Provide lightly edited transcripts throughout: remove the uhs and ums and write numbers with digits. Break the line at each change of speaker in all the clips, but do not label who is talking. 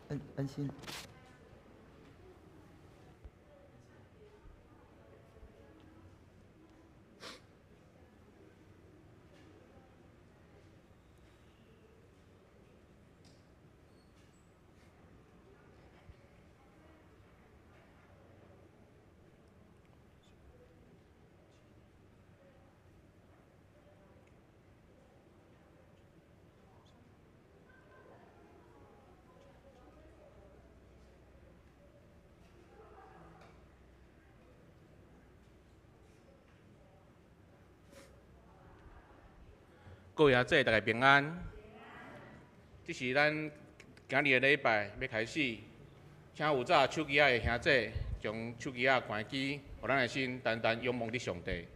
安安心。
各位阿姊，大家平安。這是咱今日的禮拜欲開始，請有紮手機仔的兄姊，將手機仔關機，予咱的心單單仰望佇上帝。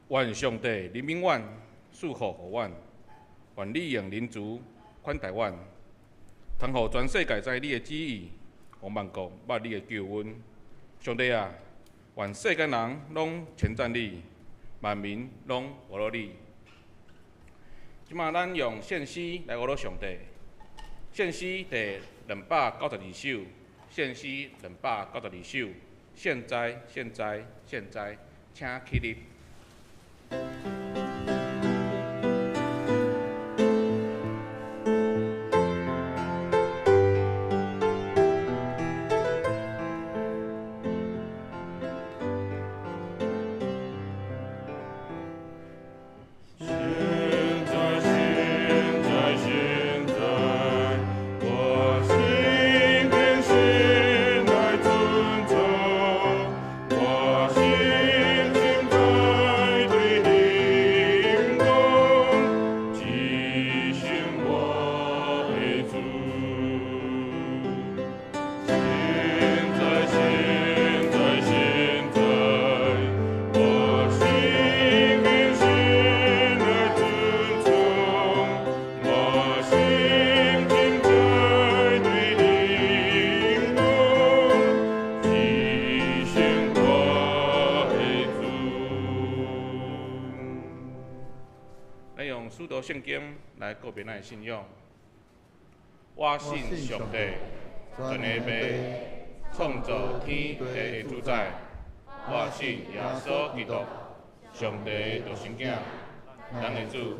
願上帝憐憫阮，賜福予阮，願你用仁慈款待阮，通予全世界知你的旨意，予萬國捌你的救恩。上帝啊，願世間人攏稱讚你，萬民攏呵咾你。這馬咱用獻詩來呵咾上帝。獻詩第292首，獻詩292首，現在，現在，現在，請起立。聖經來告別咱的信仰。我信上帝，全能的父，創造天地的主宰。我信耶穌基督，上帝的獨生囝，咱的主。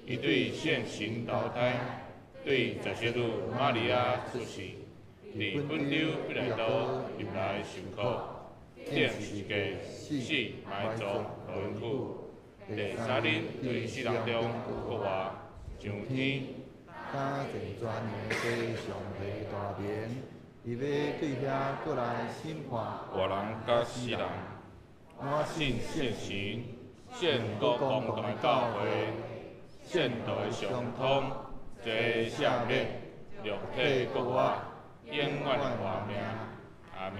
伊對聖神投胎，對十聖女瑪利亞出世，佇本丟彼拉多入來受苦，釘十字架，死埋葬落陰府。第三日對死人中復活，上天。
加前全能的上帝大名，伊欲對遐閣來審判
活人佮死人。
我
信聖神，聖國公同的教會，聖徒的相通，罪赦免，肉體復活，永遠的活命。阿們。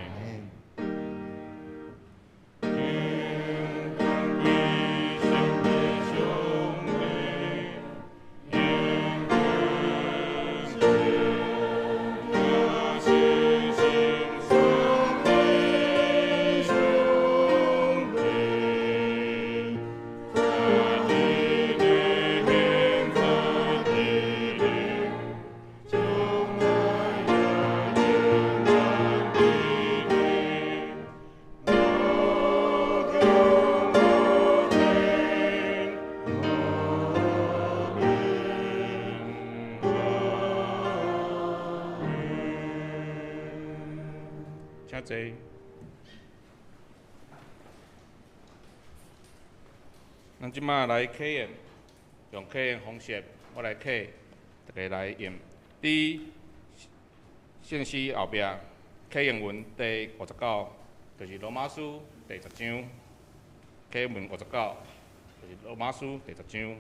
請坐。咱這馬來啟驗，用啟驗方式，我來啟，大家來驗。佇聖詩後壁，啟驗文第59，就是羅馬書第10章。啟驗文59，就是羅馬書第10章。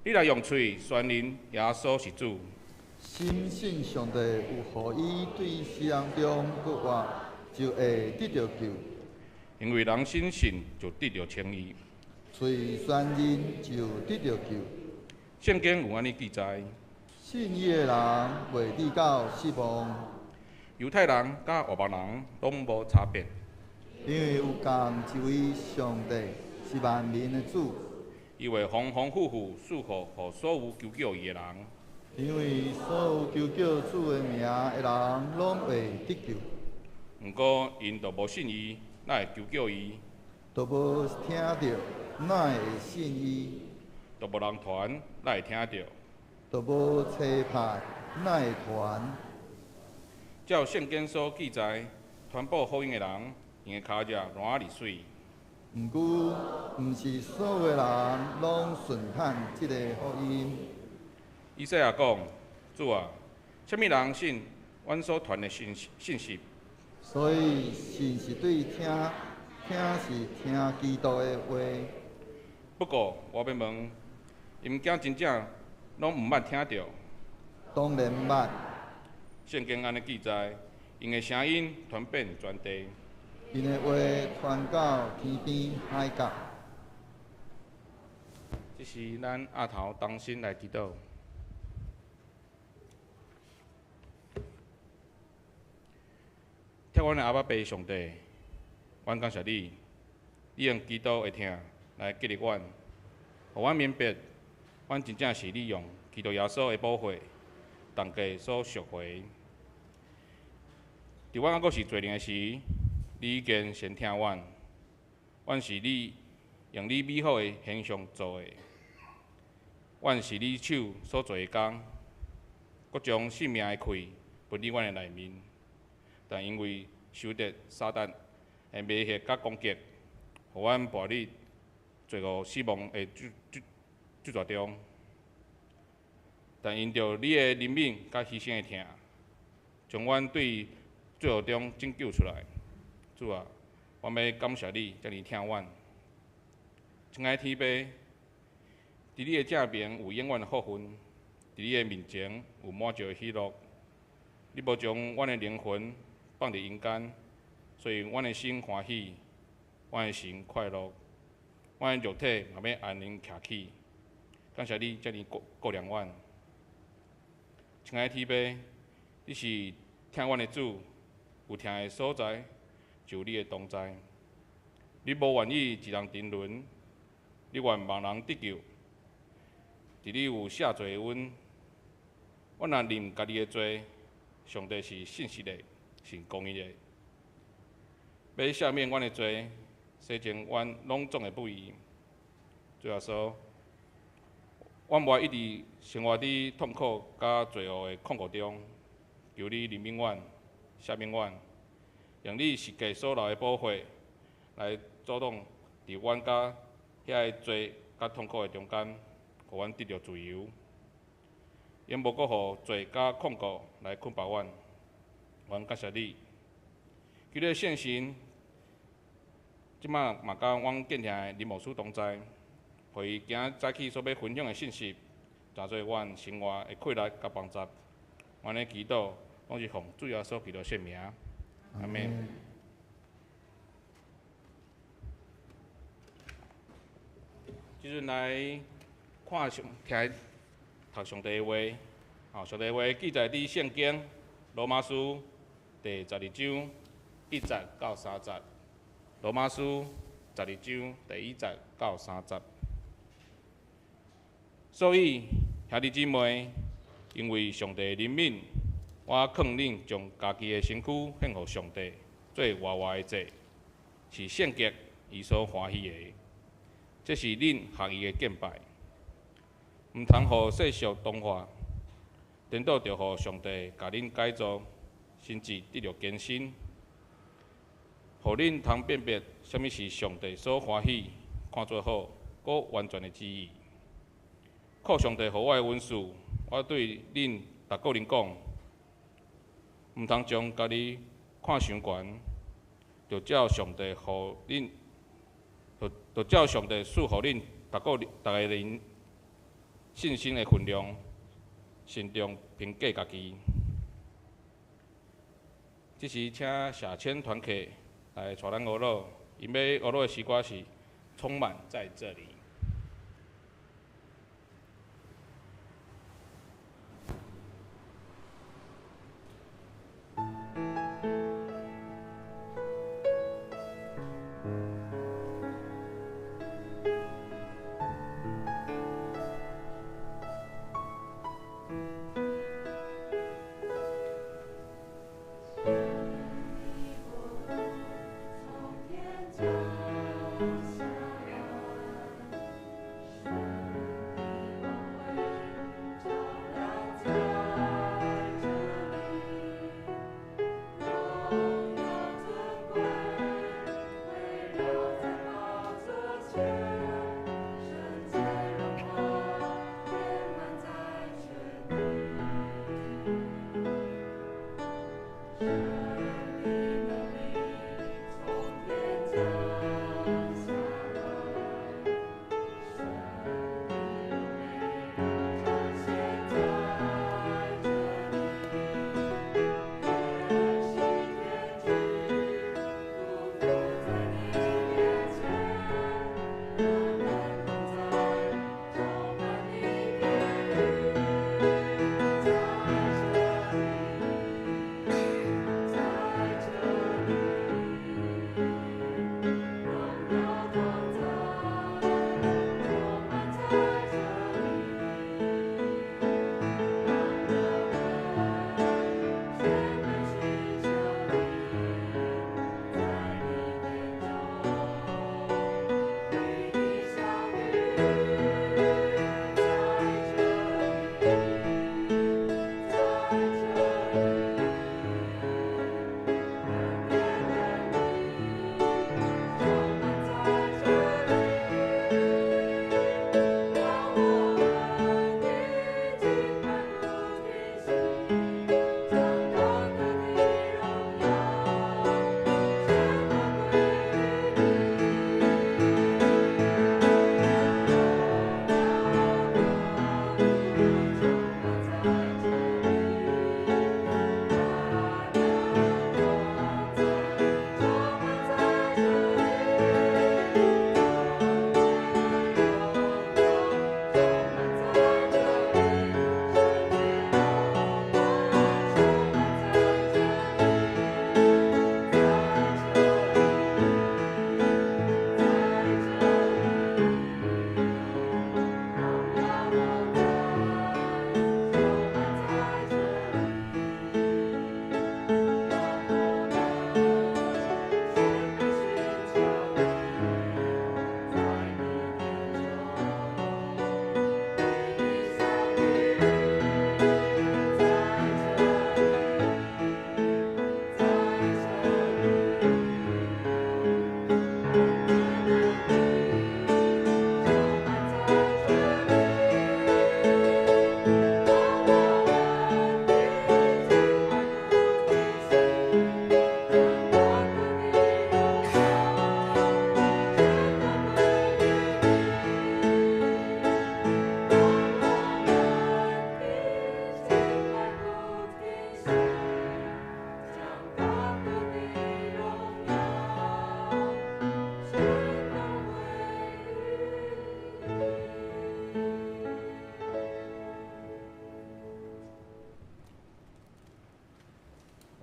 你若用喙宣認耶穌是主，
深信上帝有予伊對死人中復活，就會得著救。
因為人深信就得著稱義，
喙宣認就得著救。
聖經有按呢記載：
信伊的人袂至到失望。
猶太人佮外邦人攏無差別，
因為有仝一位上帝是萬民的主。
伊會豐豐富富賜福予所有求叫伊的人。
因為所有求叫主的名的人，攏會得救。
毋過𪜶都無信伊，哪會求叫伊？
都無聽著，哪會信伊？
都無人傳，哪會聽著？
都無差派，哪會傳？
照聖經所記載，傳布福音的人，𪜶的跤跡偌爾媠。
毋過，毋是所有的人攏順趁這個福音。
以賽亞講：主啊，啥物人信阮所傳的信信息？
所以信是對聽，聽是聽基督的話。
不過我欲問，𪜶敢真正攏毋捌聽著？
當然捌。
聖經按呢記載，𪜶的聲音傳遍全地，𪜶
的話傳到天邊海角。
這是咱額頭同心來祈禱。疼阮的阿爸父上帝，阮感謝你，你用基督的疼來激勵阮，予阮明白，阮真正是你用基督耶穌的寶血重價所贖回。佇阮猶閣是罪人的時，你已經先疼阮。阮是你用你美好的形象造的，阮是你手所做的工，閣將性命的氣分佇阮的內面。但因為受著撒旦的迷惑佮攻擊，予阮跋入罪惡死亡的咒詛中。但因著你的憐憫佮犧牲的疼，將阮對罪惡中拯救出來。主啊，阮欲感謝你，遮爾疼阮。親愛的天父，佇你的正爿有永遠的福分，佇你的面前有滿足的喜樂。你無將阮的靈魂放佇陰間，所以阮的心歡喜，阮的神快樂，阮的肉體嘛欲安寧徛起。感謝你遮爾顧顧念阮。親愛的天父，你是疼阮的主，有疼的所在，就有你的同在。你無願意一人沉淪，你願萬人得救。佇你有赦罪的恩，阮若認家己的罪，上帝是信實的，是公義的，欲赦免阮的罪，洗淨阮攏總的不義。主耶穌，阮無愛一直生活佇痛苦佮罪惡的控告中，求你憐憫阮，赦免阮，用你十架所流的寶血來阻擋佇阮佮遐个罪佮痛苦的中間，予阮得著自由，永無閣予罪佮控告來捆綁阮。阮感謝你，求你的聖神，這擺嘛佮阮敬聽的林牧師同在，予伊今仔早起所欲分享的信息，成做阮生活的啟力佮幫助。阮的祈禱攏是奉主耶穌基督聖名，阿們。這陣來看上聽讀上帝的話，吼，上帝的話記載佇聖經羅馬書第十二章一節到三節。羅馬書十二章第一節到三節。所以兄弟姊妹，因為上帝的憐憫，我勸恁將家己的身軀獻予上帝，做活活的祭，是聖潔、伊所歡喜的。這是恁合意的敬拜。毋通予世俗同化，顛倒著予上帝共恁改造，心智得著更新，予恁通辨別啥物是上帝所歡喜、看做好、閣完全的旨意。靠上帝予我的恩賜，我對恁逐個人講，毋通將家己看傷懸，著照上帝予恁，著照上帝賜予恁逐個逐个人信心的分量，慎重評價家己。這時，請社青團契來帶咱學樂，𪜶欲學樂的詩歌是《充滿在這裡》。
從天降下來。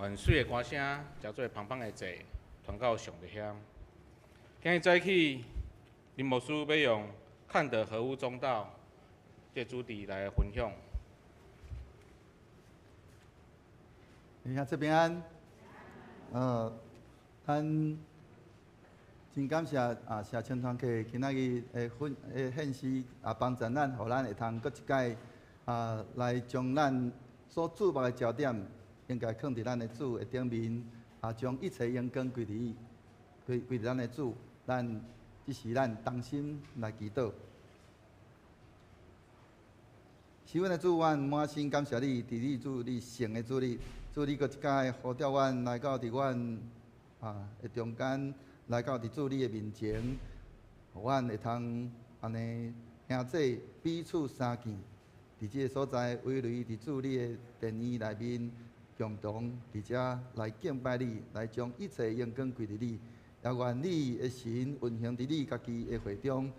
願媠的歌聲，成做芳芳的祭，傳到上帝遐。今日早起，林牧師欲用看得合乎中道這主題來分享。
兄姊平安，咱真感謝啊，社青團契今仔日的分的獻詩啊，幫助咱，予咱會通閣一擺啊，來將咱所注目的焦點，應該囥佇咱的主的頂面，啊，將一切榮光歸佇伊，歸佇咱的主，咱這時咱同心來祈禱。是阮的主，阮滿心感謝你，佇你主你聖的主日，主你閣一擺呼召阮來到佇阮啊的中間，來到佇主你的面前，予阮會通按呢兄姊彼此相見，佇這个所在，圍圍佇主你的殿院內面，共同佇遮來敬拜你，來將一切榮光歸佇你，也願你的神運行佇你家己的會中，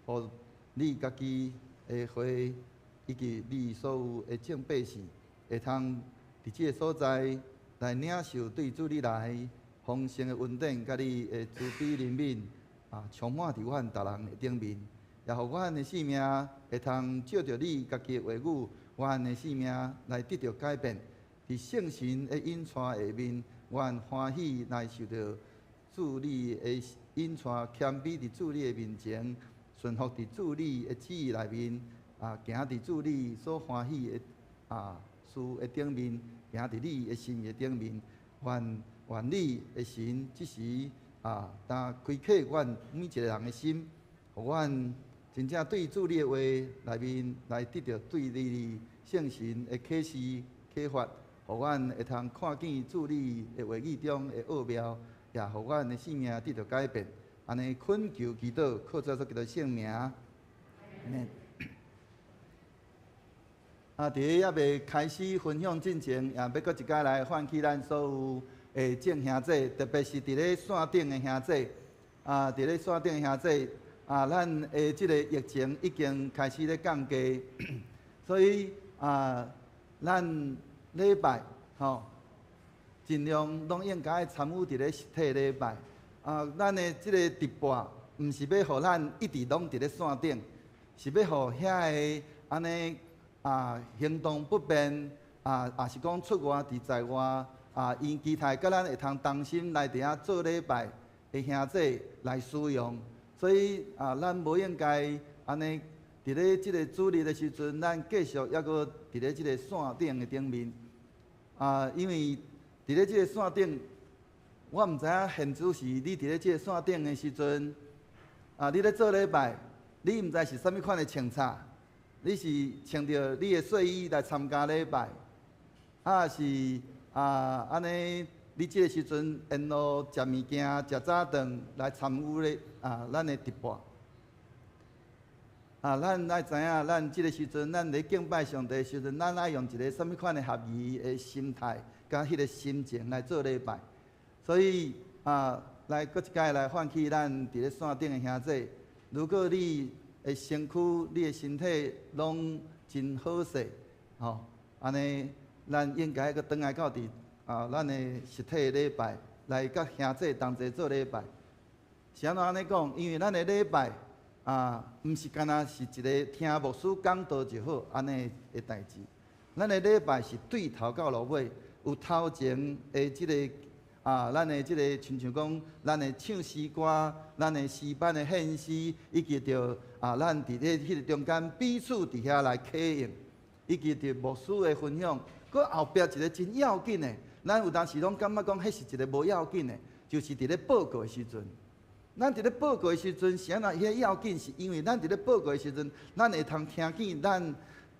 予你家己的會以及你所有的眾百姓，會通佇這個所在來領受對主你來豐盛的恩典，佮你的慈悲憐憫啊，充滿佇阮逐人的頂面，也予阮的生命會通照著你家己的話語，阮的生命來得著改變。佇聖神的引帶下面，阮歡喜來受著主你的引帶，謙卑佇主你的面前，順服佇主你的旨意內面，啊，行佇主你所歡喜的啊事的頂面，行佇你的心意的頂面，願願你的神這時啊，當開啟阮每一個人的心，予阮真正對主你的話內面來得著對你聖神的啟示啟發，予阮會通看見主你的話語中的奧妙，也予阮的生命得著改變。按呢懇求祈禱，靠主耶穌基督聖名。阿們。啊，佇咧猶未開始分享進前，也欲閣一擺來喚起咱所有的眾兄姊，特別是佇咧線頂的兄姊。啊，佇咧線頂的兄姊，啊，咱的這個疫情已經開始咧降低，所以啊，咱禮拜吼，盡量攏應該參與佇咧實體禮拜。啊，咱的這個直播，毋是欲予咱一直攏佇咧線頂，是欲予遐个按呢啊行動不便啊，抑是講出外佇在外啊，𪜶期待佮咱會通同心來佇遐做禮拜的兄姊來使用。所以啊，咱無應該按呢佇咧這個主日的時陣，咱繼續猶閣佇咧這個線頂的頂面。啊，因為佇咧這個線頂，我毋知影現此時你佇咧這個線頂的時陣，啊，你咧做禮拜，你毋知是啥物款的穿插，你是穿著你的睡衣來參加禮拜，啊是啊按呢，你這個時陣沿路食物件、食早頓來參與咧啊，咱的直播。啊，咱愛知影，咱這個時陣，咱咧敬拜上帝的時陣，咱愛用一個啥物款的合宜的心態，佮彼個心情來做禮拜。所以啊，來閣一擺來喚起咱佇咧線頂的兄姊，如果你的身軀、你的身體攏真好勢，吼，按呢，咱應該閣轉來到佇啊，咱的實體禮拜來佮兄姊同齊做禮拜。是按怎按呢講？因為咱的禮拜啊，毋是干焦是一個聽牧師講道就好按呢的代誌。咱的禮拜是對頭到落尾，有頭前的這個啊，咱的這個親像講，咱的唱詩歌，咱的詩班的獻詩，以及著啊，咱佇咧彼個中間彼此佇遐來啟應，以及著牧師的分享。閣後壁一個真要緊的，咱有當時攏感覺講彼是一個無要緊的，就是佇咧報告的時陣。咱佇咧報告的時陣，是按怎彼個要緊？是因為咱佇咧報告的時陣，咱會通聽見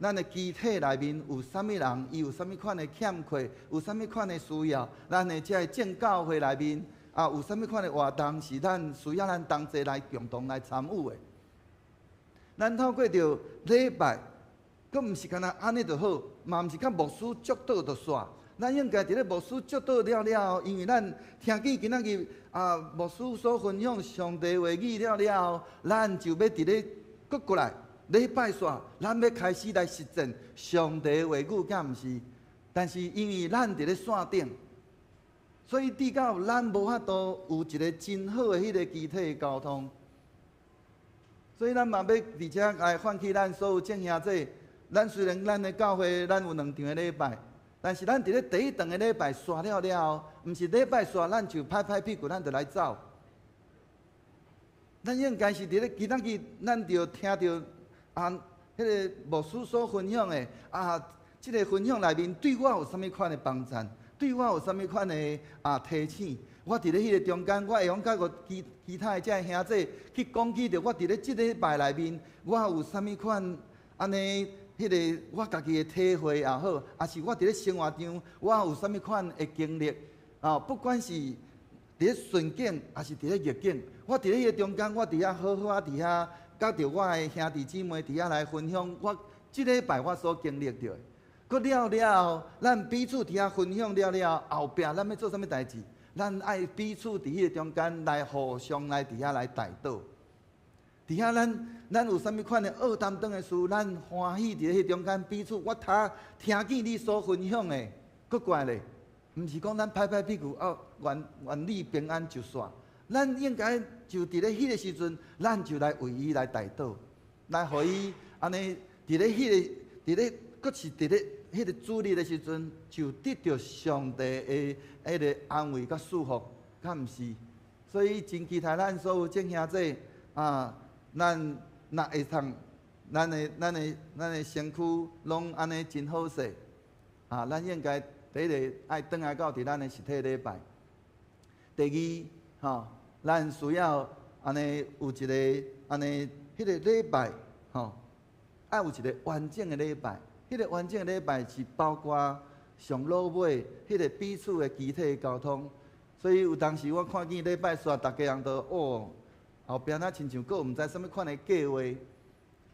咱的肢體內面有啥物人，伊有啥物款的欠缺，有啥物款的需要。咱的這个眾教會內面啊，有啥物款的活動是咱需要咱同齊來共同來參與的。咱透過著禮拜，閣毋是干焦按呢就好，嘛毋是佮牧師祝禱就煞。咱應該佇咧牧師祝禱了了後，因為咱聽見今仔日啊牧師所分享上帝話語了了後，咱就欲佇咧閣過來禮拜煞，咱欲開始來實踐上帝話語，敢毋是？但是因為咱佇咧線頂，所以直到咱無法度有一個真好的彼個肢體溝通，所以咱嘛欲佇遮來喚起咱所有眾兄弟。咱雖然咱的教會咱有兩場的禮拜，但是咱佇咧第一場的禮拜煞了了後，毋是禮拜煞咱就拍拍屁股，咱就來走。咱應該是佇咧今仔日，咱就聽著啊，彼個牧師所分享的啊，這個分享內面對我有啥物款的幫贊？對我有啥物款的啊提醒？我佇咧彼個中間，我會用佮我其其他的這个兄弟去講起著，我佇咧這禮拜內面，我有啥物款按呢？彼個我家己的體會也好，抑是我佇咧生活中，我有啥物款的經歷啊？不管是佇咧順境，抑是佇咧逆境，我佇咧彼個中間，我佇遐好好仔佇遐，佮著我的兄弟姊妹佇遐來分享我這禮拜我所經歷著的。閣了了後，咱彼此佇遐分享了了後，後壁咱欲做啥物代誌？咱愛彼此佇彼個中間來互相來佇遐來代禱。佇遐咱咱有啥物款的學擔當的事，咱歡喜佇彼中間彼此。我頭聽見你所分享的，閣過來咧，毋是講咱拍拍屁股哦，願願你平安就煞。咱應該就佇咧彼個時陣，咱就來為伊來代禱，來予伊按呢佇咧彼個佇咧，閣是佇咧彼個主日的時陣，就得著上帝的彼個安慰佮祝福，敢毋是？所以真期待咱所有眾兄弟啊，咱若會通，咱的身軀攏按呢真好勢啊！咱應該第一个愛轉來到佇咱的實體禮拜。第二，吼，咱需要按呢有一个按呢彼個禮拜，吼，愛有一個完整的禮拜。彼個完整的禮拜是包括上落尾彼個彼此的肢體溝通。所以有當時我看見禮拜煞，逐家人都哦，後壁若親像閣毋知啥物款的計劃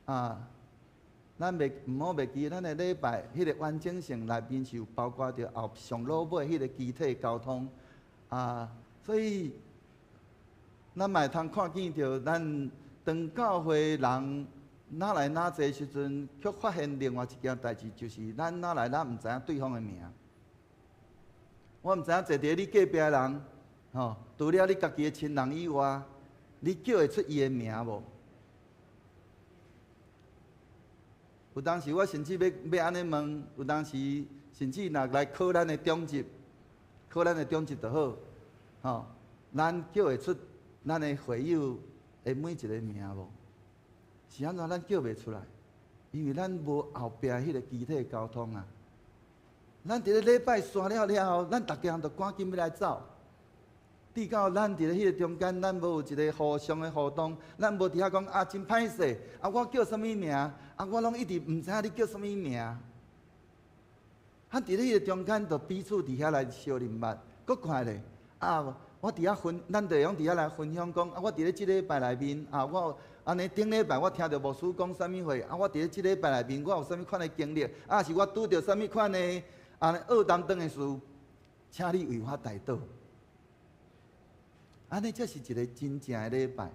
啊。咱袂毋好袂記，咱的禮拜彼個完整性內面是有包括著後上落尾彼個肢體溝通啊。所以咱嘛會通看見著，咱當教會人若來若濟時陣，卻發現另外一件代誌，就是咱若來咱毋知影對方的名。我毋知影坐佇你隔壁的人，吼，除了你家己的親人以外，你叫會出伊的名無？有當時我甚至欲欲按呢問，有當時甚至若來考咱的長執，考咱的長執就好，吼，咱叫會出咱的會友的每一個名無？是按怎咱叫袂出來？因為咱無後壁彼個肢體溝通啊。咱佇咧禮拜煞了了後，咱逐家人就趕緊欲來走。直到咱佇咧彼個中間，咱無有一個互相的互動，咱無佇遐講啊，真歹勢啊，我叫啥物名啊？我攏一直毋知影你叫啥物名。啊，佇咧彼個中間，就彼此佇遐來相認捌，閣看咧啊！我佇遐分，咱就會用佇遐來分享講啊，我佇咧這禮拜內面啊，我按呢頂禮拜我聽著牧師講啥物話啊，我佇咧這禮拜內面我有啥物款的經歷，啊是我拄著啥物款的按呢學擔當的事，請你為我代禱。按呢才是一個真正的禮拜，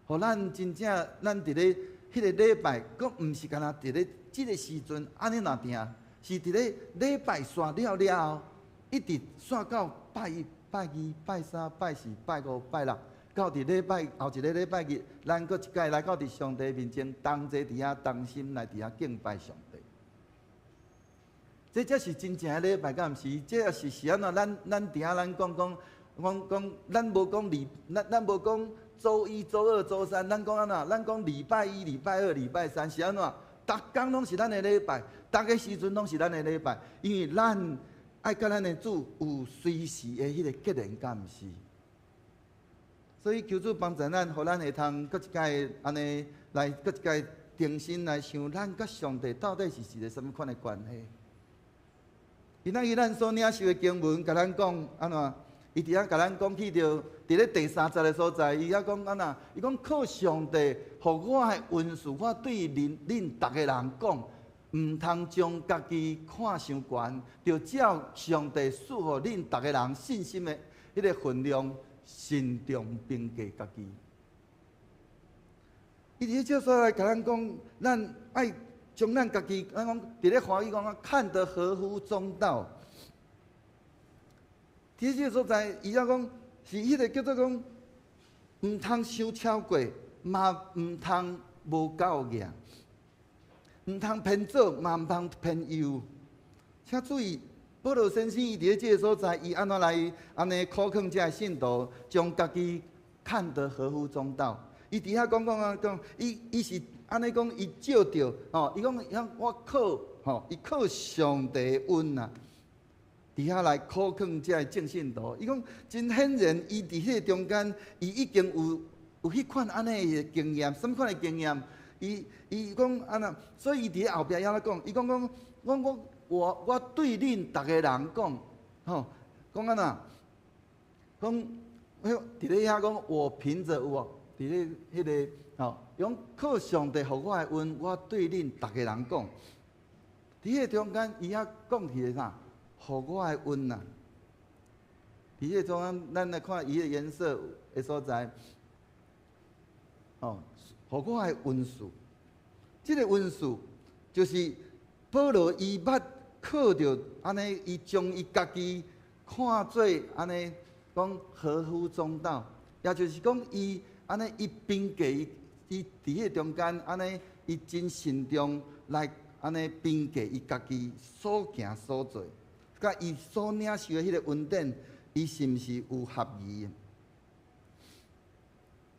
予咱真正咱佇咧彼個禮拜，閣毋是干焦佇咧這個時陣按呢若定，是佇咧禮拜煞了了後，一直煞到拜一、拜二、拜三、拜四、拜五、拜六，到佇禮拜後一个禮拜日，咱閣一擺來到佇上帝面前，同齊佇遐同心來佇遐敬拜上帝。這才是真正的禮拜，敢毋是？這也是是按怎？咱咱佇遐咱講講，講講，咱無講禮，咱咱無講週一、週二、週三，咱講按怎？咱講禮拜一、禮拜二、禮拜三是按怎？逐工攏是咱的禮拜，逐个時陣攏是咱的禮拜，因為咱愛佮咱的主有隨時的彼個結連，敢毋是？所以求主幫助咱，予咱會通閣一擺按呢來，閣一擺重新來想，咱佮上帝到底是一个啥物款的關係？今仔日咱所領受的經文，共咱講按怎？伊佇遐共咱講起著，佇咧第三節的所在，伊遐講按怎？伊講靠上帝，予我的恩賜，我對恁恁逐个人講，毋通將家己看傷懸，著照上帝賜予恁逐个人信心的彼个分量，慎重評價家己。伊佇這所在共咱講，咱愛將咱家己，咱講佇咧華語講啊，看得合乎中道。佇這个所在，伊遐講是彼个叫做講，毋通傷超過，嘛毋通無夠額，毋通偏左，嘛毋通偏右。請注意，保羅先生伊佇咧這个所在，伊按怎來按呢苦勸這个信徒，將家己看得合乎中道。伊佇遐講講啊講，伊是按呢講，伊照著吼，伊講我靠吼，伊靠上帝恩啊，佇遐來苦勸這个眾信徒。伊講真顯然，伊佇彼个中間，伊已經有彼款按呢的經驗，啥物款的經驗？伊講按怎，所以伊佇咧後壁遐咧講，伊講講，我對恁逐个人講，吼，講按怎？講，佇咧遐講，我憑著有無？佇咧彼个吼，講靠上帝予我的恩，我對恁逐个人講。佇彼个中間，伊遐講起來啥？予我的恩啊！佇彼个中間，咱來看伊的顏色的所在，吼，予我的恩賜。這个恩賜就是保羅伊捌靠著按呢，伊將伊家己看做按呢講合乎中道，也就是講伊按呢伊評價伊，伊佇彼个中間按呢，伊真慎重來按呢評價伊家己所行所做，佮伊所領受的彼个恩典，伊是毋是有合宜？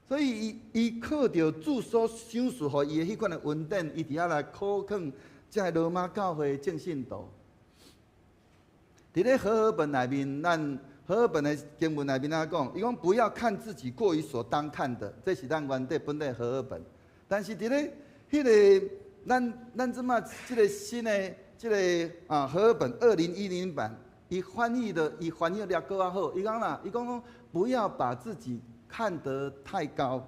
所以伊伊靠著主所賞賜予伊的彼款的恩典，伊佇遐來苦勸這个羅馬教會的眾信徒。佇咧和合本內面，咱和合本的經文內面按怎講，伊講不要看自己過於所當看的，這是咱原底本的和合本。但是佇咧彼个咱這馬這个新的這个和合本2010版，伊翻譯得閣較好。伊講啦，伊講講不要把自己看得太高，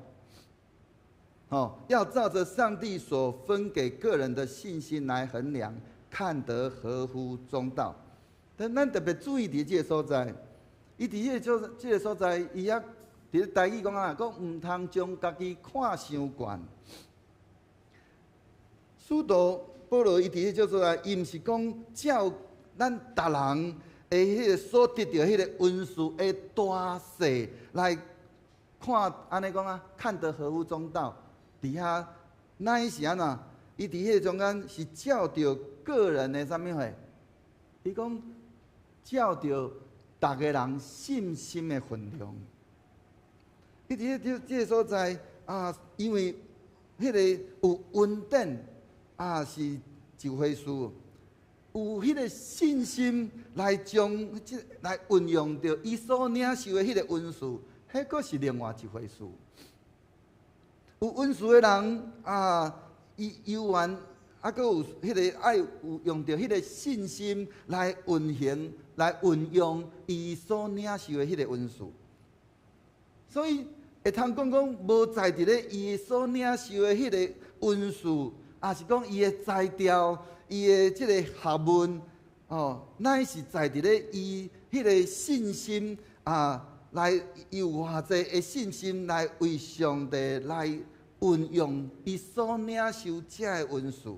哦，要照着上帝所分給個人的信心來衡量，看得合乎中道。但咱特別注意佇這个所在，伊佇這個就這个所在，伊遐佇咧台語講啊，講毋通將家己看傷懸。使徒保羅伊佇這個所在，伊毋是講照咱逐人的彼个所得著彼個恩賜的大細來看，按呢講啊，看得合乎中道。佇遐乃是按怎？伊佇彼个中間是照著個人的啥物貨？伊講照著逐个人信心的分量。伊佇這個所在啊，因為彼个有恩典啊是一回事，有彼个信心來將這來運用著伊所領受的彼个恩賜，彼閣是另外一回事。有恩賜的人啊，伊猶原啊，閣有彼个愛有用著彼个信心來運行、來運用伊所領受的彼个恩賜。所以會通講講，無在佇咧伊所領受的彼個恩賜，抑是講伊的才調、伊的這個學問，哦，乃是在佇咧伊彼個信心啊，來有偌濟的信心來為上帝來運用伊所領受這个恩賜，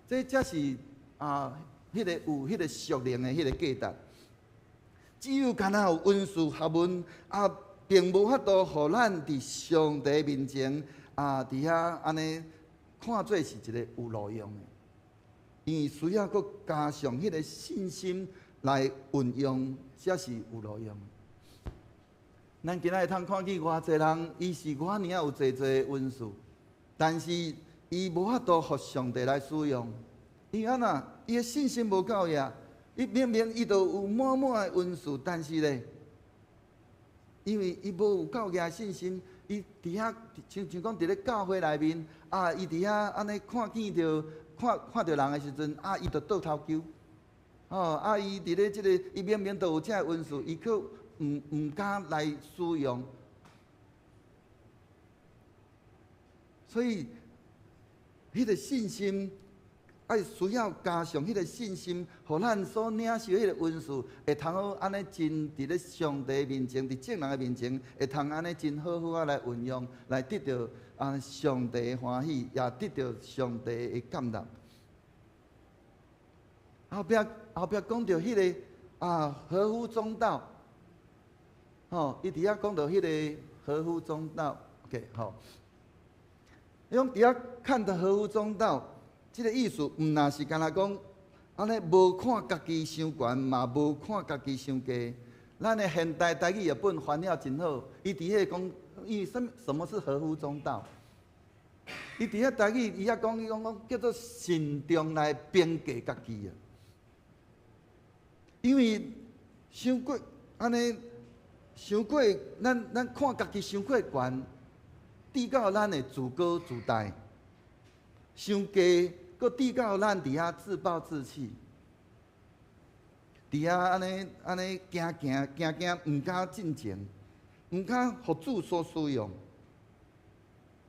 這才是啊，彼個有彼個屬靈的彼個價值。只有干焦有恩賜學問啊，並無法度予咱佇上帝面前啊，佇遐按呢看做是一個有路用的，因為需要閣加上彼個信心來運用，才是有路用。咱今仔會通看見偌濟人，伊是偌爾仔有濟濟恩賜，但是伊無法度予上帝來使用，因為按怎？伊的信心無夠額，伊明明伊就有滿滿的恩賜，但是咧，因為伊無有夠額信心，伊佇遐像像講佇咧教會內面啊，伊佇遐按呢看見著看看著人的時陣啊，伊就倒頭勼。哦，啊，伊佇咧這個，伊明明就有這个恩賜，伊卻毋敢來使用。所以，彼個信心愛需要加上彼個信心，予咱所領受彼個恩賜，會通好按呢真佇咧上帝面前，佇眾人的面前，會通按呢真好好仔來運用，來得著啊上帝的歡喜，也得著上帝的感納。後壁後壁講著彼個啊合乎中道。吼，伊佇遐講著彼个合乎中道，OK，吼。伊講佇遐看得合乎中道，這个意思毋若是干焦講，按呢無看家己傷懸，嘛無看家己傷低。咱的現代台語譯本翻了真好，伊佇彼講，伊什什麼是合乎中道？伊佇遐台語，伊遐講，伊講講叫做慎重來評價家己啊。因為傷過按呢，傷過，咱咱看家己傷過懸，至到咱會自高自大；傷低，閣至到咱佇遐自暴自棄，佇遐按呢按呢行行行行，毋敢進前，毋敢予主所使用。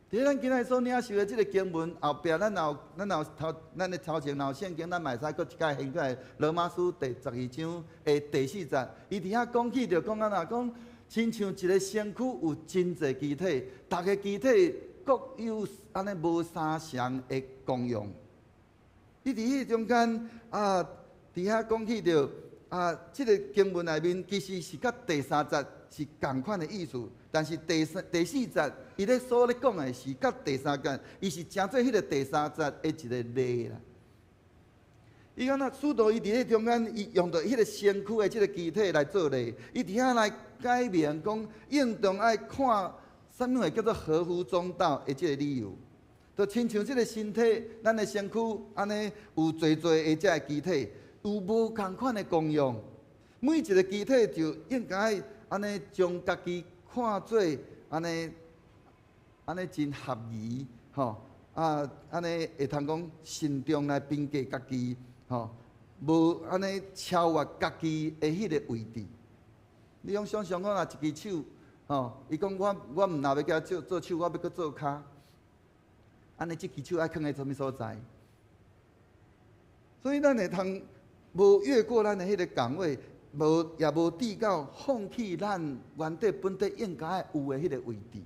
佇咱今仔所領受的這个經文後壁，咱有咱有頭咱的頭前若有聖經，咱嘛會使閣一擺掀過來。羅馬書第12章的第四節，伊佇遐講起著講按怎講，親像一个身軀有真濟肢體，逐个肢體各有按呢無相仝的功用。伊佇彼中間啊，佇遐講起著啊，這个經文內面其實是佮第三節是仝款的意思，但是第三、第四節，伊咧所咧講的是佮第三節，伊是成做彼个第三節的一个例啦。伊講那使徒伊佇咧中間，伊用著彼个身軀的這个肢體來做例，伊佇遐來解明講，應當愛看啥物貨叫做合乎中道的這个理由。就親像這个身體，咱的身軀按呢有濟濟的這个肢體，有無仝款的功用，每一个肢體就應該按呢將家己看做按呢按呢真合宜，吼啊按呢會通講慎重來評價家己，吼無按呢超越家己的彼个位置。你講想象講若一支手，吼，伊講我我毋若欲共做做手，我欲閣做跤，按呢這支手愛囥佇啥物所在？所以咱會通無越過咱的彼个崗位，無也無至到放棄咱原底本底應該有的彼个位置。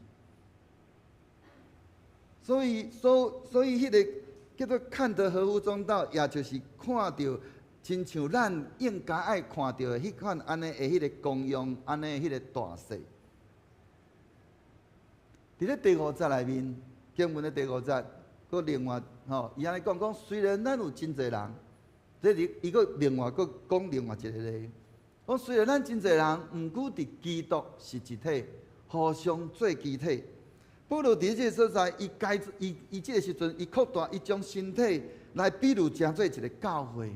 所以，所所以彼个叫做看得合乎中道，也就是看著親像咱應該愛看著的彼款按呢的彼个功用，按呢彼个大細。佇咧第五節內面，經文的第五節，閣另外吼，伊按呢講講，雖然咱有真濟人，這裡伊閣另外閣講另外一个例，講雖然咱真濟人，毋過佇基督是一體，互相做肢體。保羅佇這个所在，伊改伊伊這个時陣，伊擴大，伊將身體來比喻成做一个教會，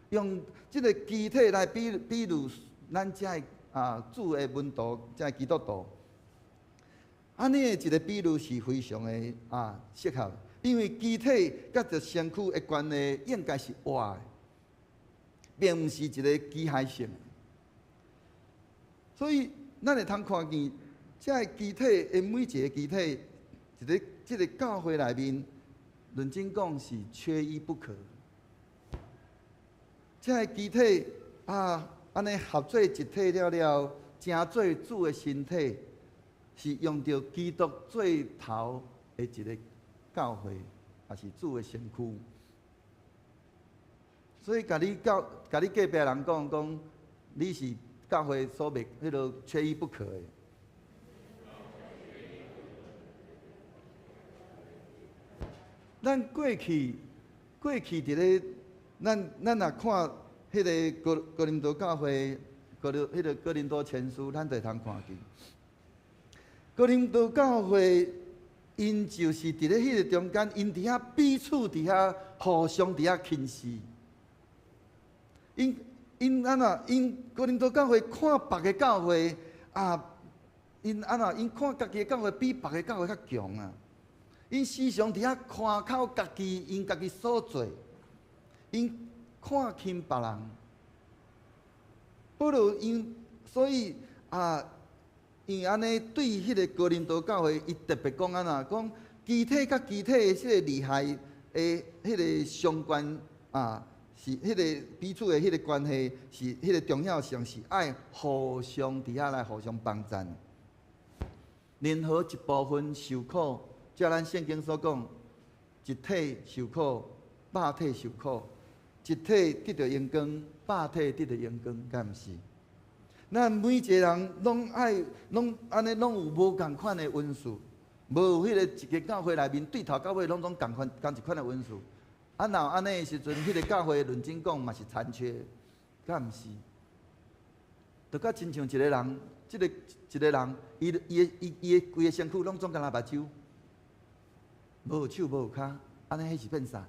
用這个肢體來比比喻咱這个啊主的門徒，這个基督徒。按呢的一个比喻是非常的啊適合，因為肢體佮著身軀的關係應該是活的，並毋是一个機械性的。所以，咱會通看見，這个肢體的每一个肢體，佇咧這个教會內面，認真講是缺一不可。這个肢體啊，按呢合做一體了了，成做主的身體，是用著基督做頭的一个教會，也是主的身軀。所以，共你教，共你隔壁人講講，你是教會所袂彼个缺一不可的。咱過去，過去佇咧，咱咱若看彼个哥哥林多教會，哥林彼個哥林多前書，咱就會通看見。哥林多教會，𪜶就是佇咧彼個中間，𪜶佇遐彼此佇遐互相佇遐輕視。𪜶𪜶按怎？𪜶哥林多教會看別个教會啊，𪜶按怎？𪜶看家己的教會比別个教會較強啊！𪜶時常佇遐誇口家己，𪜶家己所做，𪜶看輕別人。保羅𪜶所以啊，𪜶按呢對彼个哥林多教會，伊特別講按怎？講肢體佮肢體的這個利害的彼个相關啊，是彼个彼此的彼个關係，是彼个重要性，是愛互相佇遐來互相幫贊。任何一部分受苦，照咱聖經所講，一體受苦，百體受苦；一體得著榮光，百體得著榮光，敢毋是？咱每一个人攏愛攏按呢，攏有無仝款的恩賜，無有彼个一个教會內面對頭到尾攏總仝款仝一款的恩賜。啊，若有按呢的時陣，彼个教會論真講嘛是殘缺，敢毋是？就佮親像一个人，這个一个人，伊伊伊伊的規个身軀攏總干焦目睭，無有手無有跤，按呢彼是變啥？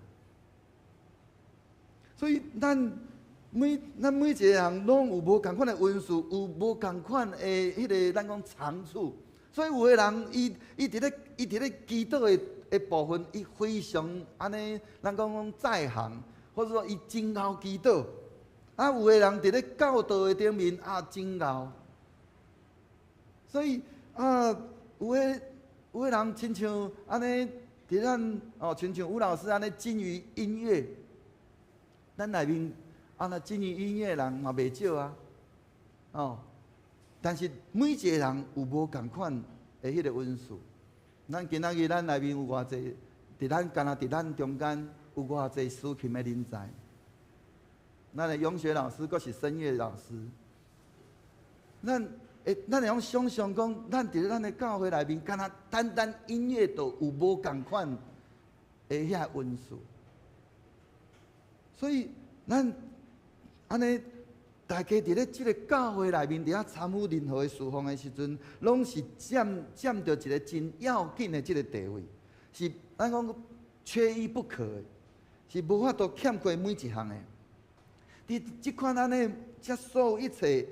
所以咱每咱每一个人攏有無仝款的恩賜，有無仝款的彼个咱講長處。所以有的人伊伊佇咧伊佇咧祈禱的的部分，伊非常按呢，咱講講在行，或者說伊真𠢕祈禱。啊，有的人佇咧教導的頂面啊，真𠢕。所以啊，有的有的人親像按呢，佇咱哦，親像吳老師按呢精於音樂，咱內面啊，若精於音樂的人嘛袂少啊，哦。但是每一個人有無仝款的彼個恩賜。咱今仔日咱內面有偌濟，佇咱敢若佇咱中間有偌濟司琴的人才。咱的永學老師閣是聲樂老師。咱會咱會用想像講，咱佇咧咱的教會內面，敢若單單音樂就有無仝款的遐恩賜。所以咱按呢，大家佇咧這个教會內面，佇遐參與任何的事奉的時陣，攏是佔佔著一个真要緊的這个地位，是咱講缺一不可的，是無法度欠缺每一項的。佇這款按呢，這所有一切，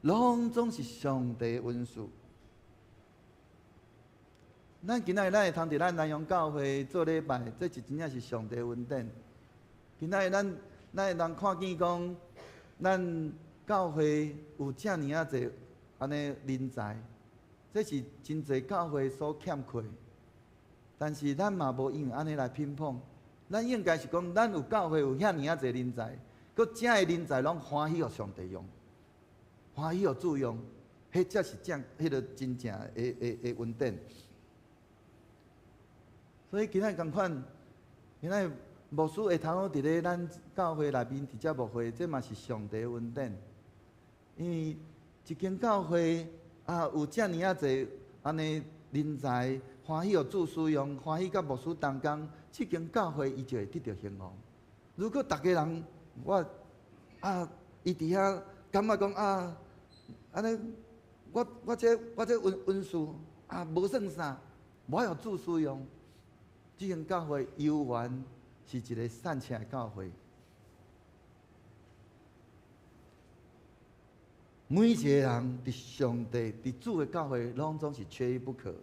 攏總是上帝的恩賜。咱今仔日咱會通佇咱南陽教會做禮拜，這是真正是上帝的恩典。今仔日咱咱會通看見講，咱教會有遮爾仔濟按呢人才，這是真濟教會所欠缺。但是咱嘛無因為按呢來評判，咱應該是講，咱有教會有遐爾仔濟人才，閣遮的人才攏歡喜予上帝用，歡喜予主用，彼才是正彼个真正的的的恩典。所以今仔仝款，今仔牧師會通好佇咧咱教會內面佇遮牧會，這嘛是上帝的恩典。因為一間教會啊，有遮爾仔濟按呢人才，歡喜予主使用，歡喜佮牧師同工，這間教會伊就會得著興旺。如果逐家人我啊，伊佇遐感覺講啊，按呢我我這我這恩恩賜啊，無算啥，無愛予主使用，這間教會猶原是一个散赤的教會。每一个人佇上帝、佇主的教會，攏總是缺一不可。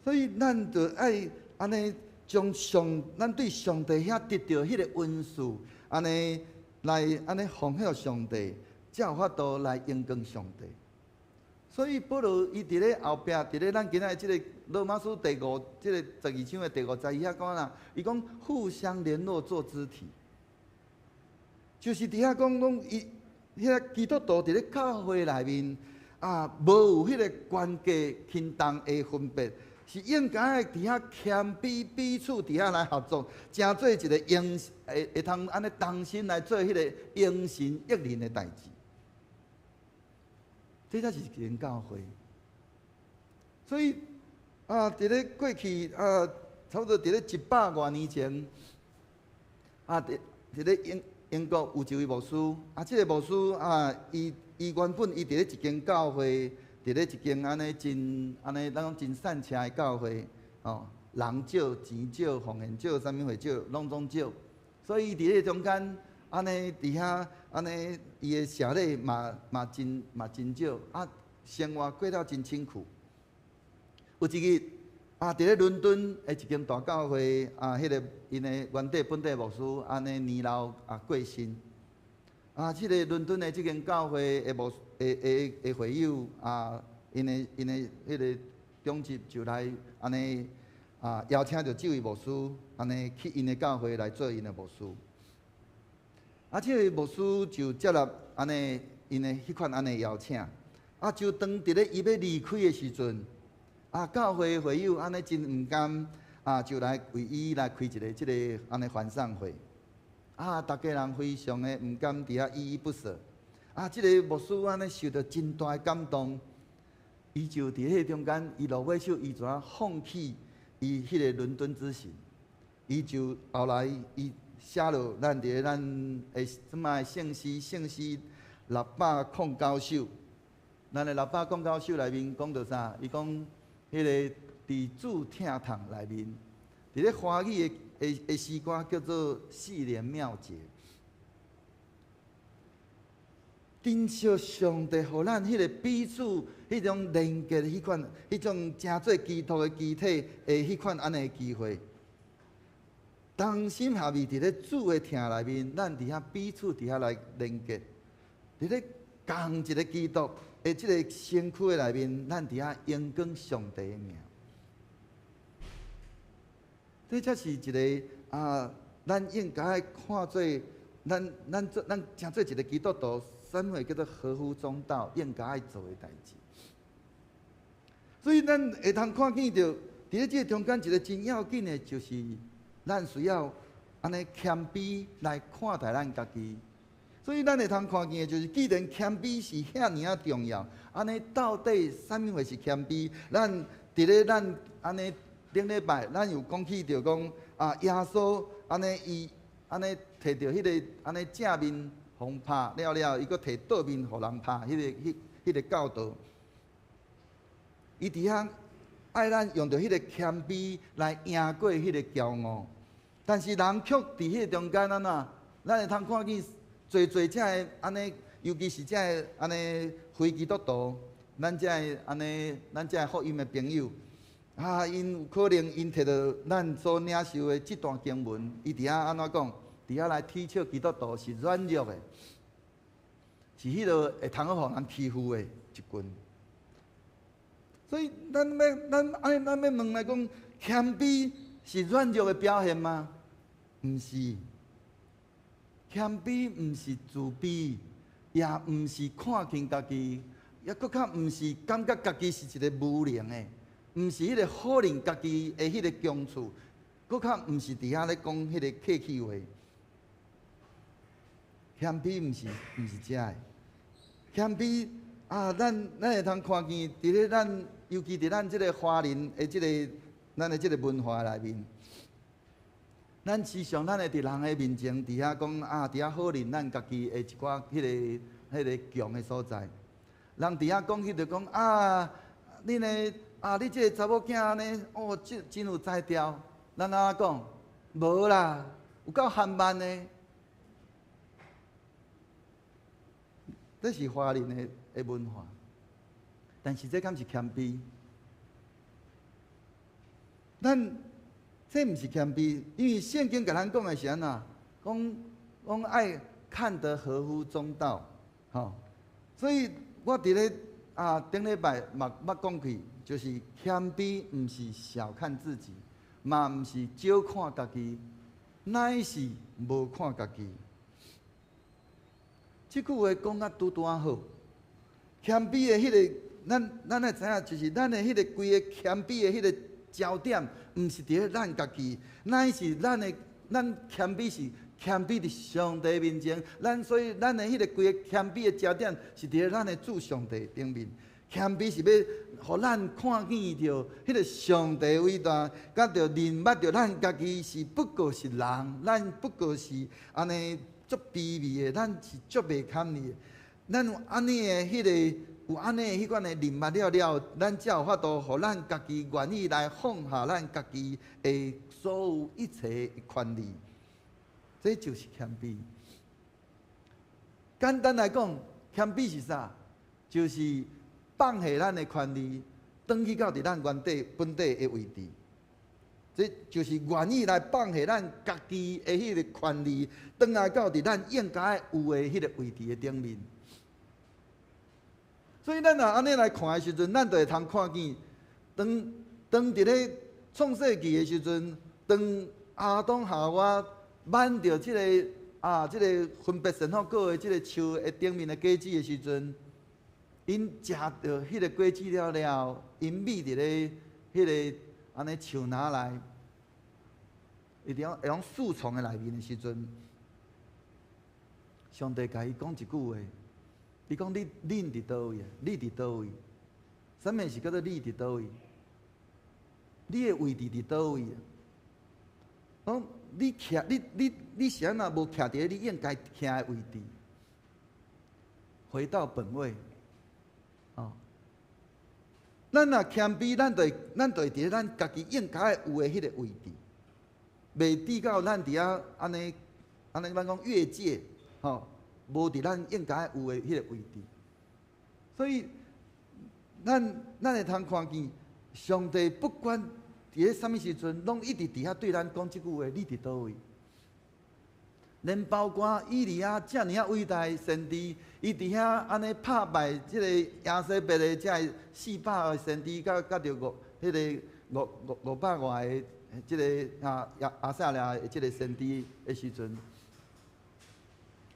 所以，咱就愛按呢，將上咱對上帝遐得著彼个恩賜，按呢來按呢奉獻上帝，才有法度來榮光上帝。所以保羅伊佇咧後壁，佇咧咱今仔日這个羅馬書第五，這个十二章的第五節，伊遐講啦，伊講互相聯絡做肢體，就是佇遐講講伊遐基督徒佇咧教會內面啊，無有彼个懸低輕重的分別，是應該佇遐謙卑彼此佇遐來合作，成做一个榮會會通按呢同心來做彼个榮神益人的代誌。這才是一間教會。所以啊，佇咧過去啊，差不多佇咧一百外年前，啊，佇佇咧英英國有一位牧師，啊，這个牧師啊，伊伊原本伊佇咧一間教會，佇咧一間按呢真按呢，咱講真散赤的教會，哦，人少錢少，奉獻少，啥物貨少，攏總少，所以伊佇咧中間按呢佇遐按呢，伊的社禮嘛嘛真嘛真少，啊，生活過了真清苦。有一日啊，佇咧倫敦的一間大教會啊，彼个𪜶的原地本地牧師按呢年老啊過身，啊，這个倫敦的這間教會的牧的的的會友啊，𪜶的𪜶的彼个長執就來按呢啊邀請著這位牧師按呢去𪜶的教會來做𪜶的牧師。啊，這个牧師就接納按呢𪜶的彼款按呢邀請，啊，就當佇咧伊欲離開的時陣，啊，教會會友按呢真毋甘，啊，就來為伊來開一个這个按呢歡送會。啊，逐家人非常的毋甘，佇遐依依不捨。啊，這个牧師按呢受著真大的感動，伊就佇彼个中間，伊落尾手，伊就按放棄伊彼个倫敦之行，伊就後來伊寫落咱佇咧咱的這擺聖詩聖詩609首，咱的六百空九首內面講著啥？伊講彼个佇主疼痛內面，佇咧華語的詩歌叫做《四連妙節》。珍惜上帝予咱彼个彼此彼種連結，彼款彼種成做基督的肢體的彼款按呢機會。同心合意佇咧主的疼內面，咱佇遐彼此佇遐來連結。佇咧仝一个基督的這个身軀的內面，咱佇遐榮光上帝的名。這才是一个啊，咱應該看做咱做咱成做一个基督徒，啥物叫做合乎中道，應該愛做的代誌。所以咱會通看見著，佇咧這個中間一个真要緊的，就是咱需要按呢謙卑來看待咱家己。所以咱會通看見的，就是既然謙卑是遐爾仔重要，按呢到底啥物貨是謙卑？咱佇咧咱按呢頂禮拜，咱有講起著講啊，耶穌按呢伊按呢摕著彼个按呢正面予人拍了了，伊閣摕倒面予人拍，彼个教導，伊佇遐愛咱用著彼個謙卑來贏過彼個驕傲，但是人卻佇彼個中間按怎？咱會通看見濟濟這个按呢，尤其是這个按呢非基督徒，咱這个按呢，咱這个福音的朋友，啊，𪜶有可能𪜶摕著咱所領受的這段經文，伊佇遐按怎講？佇遐來恥笑基督徒是軟弱的，是彼个會通予人欺負的一群。所以咱欲咱按呢咱欲問來講，謙卑是軟弱的表現嗎？毋是，謙卑毋是自卑，也毋是看輕家己，也閣較毋是感覺家己是一个無能的，毋是彼个否認家己的彼个強處，閣較毋是佇遐咧講彼个客氣話。謙卑毋是這个，謙卑啊！咱會通看見佇咧咱，尤其佇咱這个華人的這个咱的這个文化內面，咱時常咱會佇人的面前佇遐講啊，佇遐否認咱家己的一寡彼个強的所在。人佇遐講起就講啊，你呢啊，你這个查某囝按呢，哦，真有才調。咱按怎講？無啦，有夠含慢的。這是華人的文化，但是這敢是謙卑？咱這毋是謙卑，因為聖經共咱講的是按怎？講講愛看得合乎中道，吼。所以我佇咧啊頂禮拜嘛捌講去，就是謙卑毋是小看自己，嘛毋是少看家己，乃是無看家己。這句話講甲拄拄仔好，謙卑的彼个，咱愛知影，就是咱的彼个規个謙卑的彼个焦點，毋是佇咧咱家己，乃是咱的咱謙卑是謙卑佇上帝面前，咱所以咱的彼个規個謙卑的焦點是佇咧咱的主上帝頂面。謙卑是欲予咱看見著彼个上帝偉大，佮著認捌著咱家己是不過是人，咱不過是按呢。足卑微的，咱是足袂堪的。咱有按呢的彼个，有按呢彼款的認捌了了，咱才有法度予咱家己願意來放下咱家己的所有一切的權利。這就是謙卑。簡單來講，謙卑是啥？就是放下咱的權利，轉去到佇咱原底本底的位置。這就是願意來放下咱家己的彼个權利，轉來到佇咱應該有的彼个位置的頂面。所以咱若按呢來看的時陣，咱就會通看見，當當佇咧創世紀的時陣，當亞當夏娃挽著這个啊，這个分別善惡果的這个樹的頂面的果子的時陣，𪜶食著彼个果子了了，𪜶覕佇咧彼个按呢樹林內，伊佇講會用樹叢的內面的時陣，上帝共伊講一句話，伊講你恁佇佗位啊？你佇佗位？啥物是叫做你佇佗位？你的位置佇佗位啊？講你徛你你你是按怎無徛佇你應該徛的位置？回到本位，哦。咱若謙卑，咱就會佇咧咱家己應該有的彼个位置，袂至到咱佇遐按呢按呢，咱講越界，吼，無佇咱應該有的彼个位置。所以，咱會通看見上帝不管佇咧啥物時陣，攏一直佇遐對咱講這句話：你佇佗位？連包括以利亞遮爾仔偉大的先知，伊佇遐按呢拍敗這個耶洗別的這个400个先知，佮著五彼个五五五百外个這个亞撒勒的這个先知的時陣，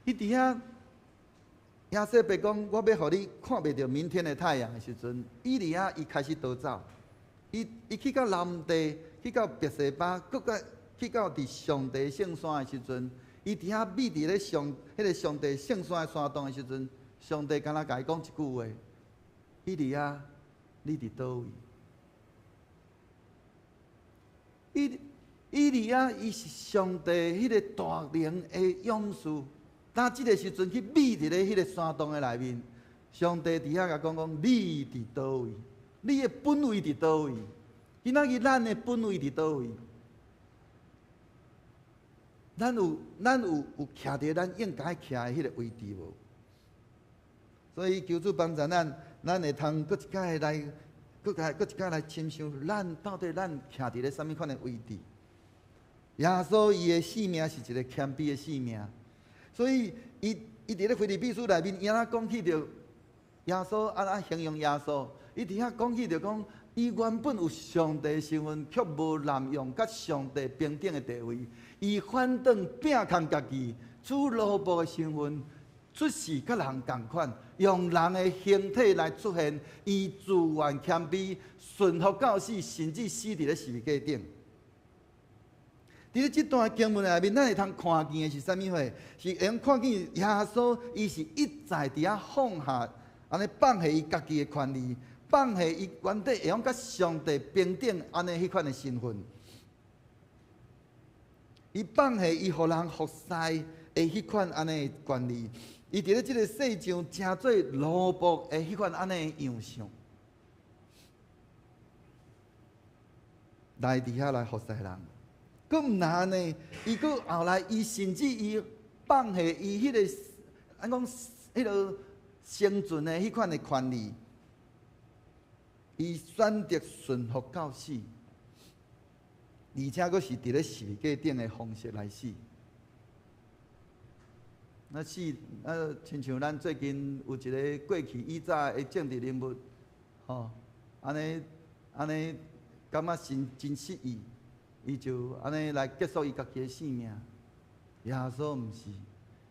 伊佇遐耶洗別講：我欲予你看袂著明天的太陽的時陣，以利亞伊開始逃走，伊去到南地，去到別是巴，閣閣去到佇上帝聖山的時陣。伊佇遐覕佇咧上彼个上帝聖山的山洞的時陣，上帝敢若共伊講一句話：以利亞，你佇佗位？以利亞伊是上帝彼个大能的勇士，當這个時陣去覕佇咧彼個山洞的內面，上帝佇遐共講講：你佇佗位？你的本位佇佗位？今仔日咱的本位佇佗位？咱有徛佇咱應該徛的彼个位置無？所以求主幫助咱，咱會通閣一擺來，閣一擺來深想，咱到底咱徛佇咧啥物款的位置？耶穌伊的生命是一个謙卑的生命，所以伊佇咧腓立比書內面，伊按怎講起著耶穌按怎形容耶穌？伊佇遐講起著講，伊原本有上帝身份，卻無濫用佮上帝平等的地位。伊反轉摒空家己，取奴僕的身份，出世佮人仝款，用人的形體來出現。伊自願謙卑，順服到死，甚至死佇咧十字架頂。佇咧這段經文內面，咱會通看見的是啥物貨？是會用看見耶穌，伊是一再佇遐放下，按呢放下伊家己的權利，放下伊原底會用佮上帝平等按呢彼款的身份。伊放下伊予人服侍的彼款按呢的權利，伊佇咧這个世上成做奴僕的彼款按呢的樣相，來佇遐來服侍人。閣毋但按呢，伊閣後來，伊甚至伊放下伊彼个按講彼个生存的彼款的權利，伊選擇順服到死。而且閣是佇咧十字架頂的方式來死。那死啊，親像咱最近有一个過去以早的政治人物，吼，按呢按呢，感覺真真失意，伊就按呢來結束伊家己的性命。耶穌毋是，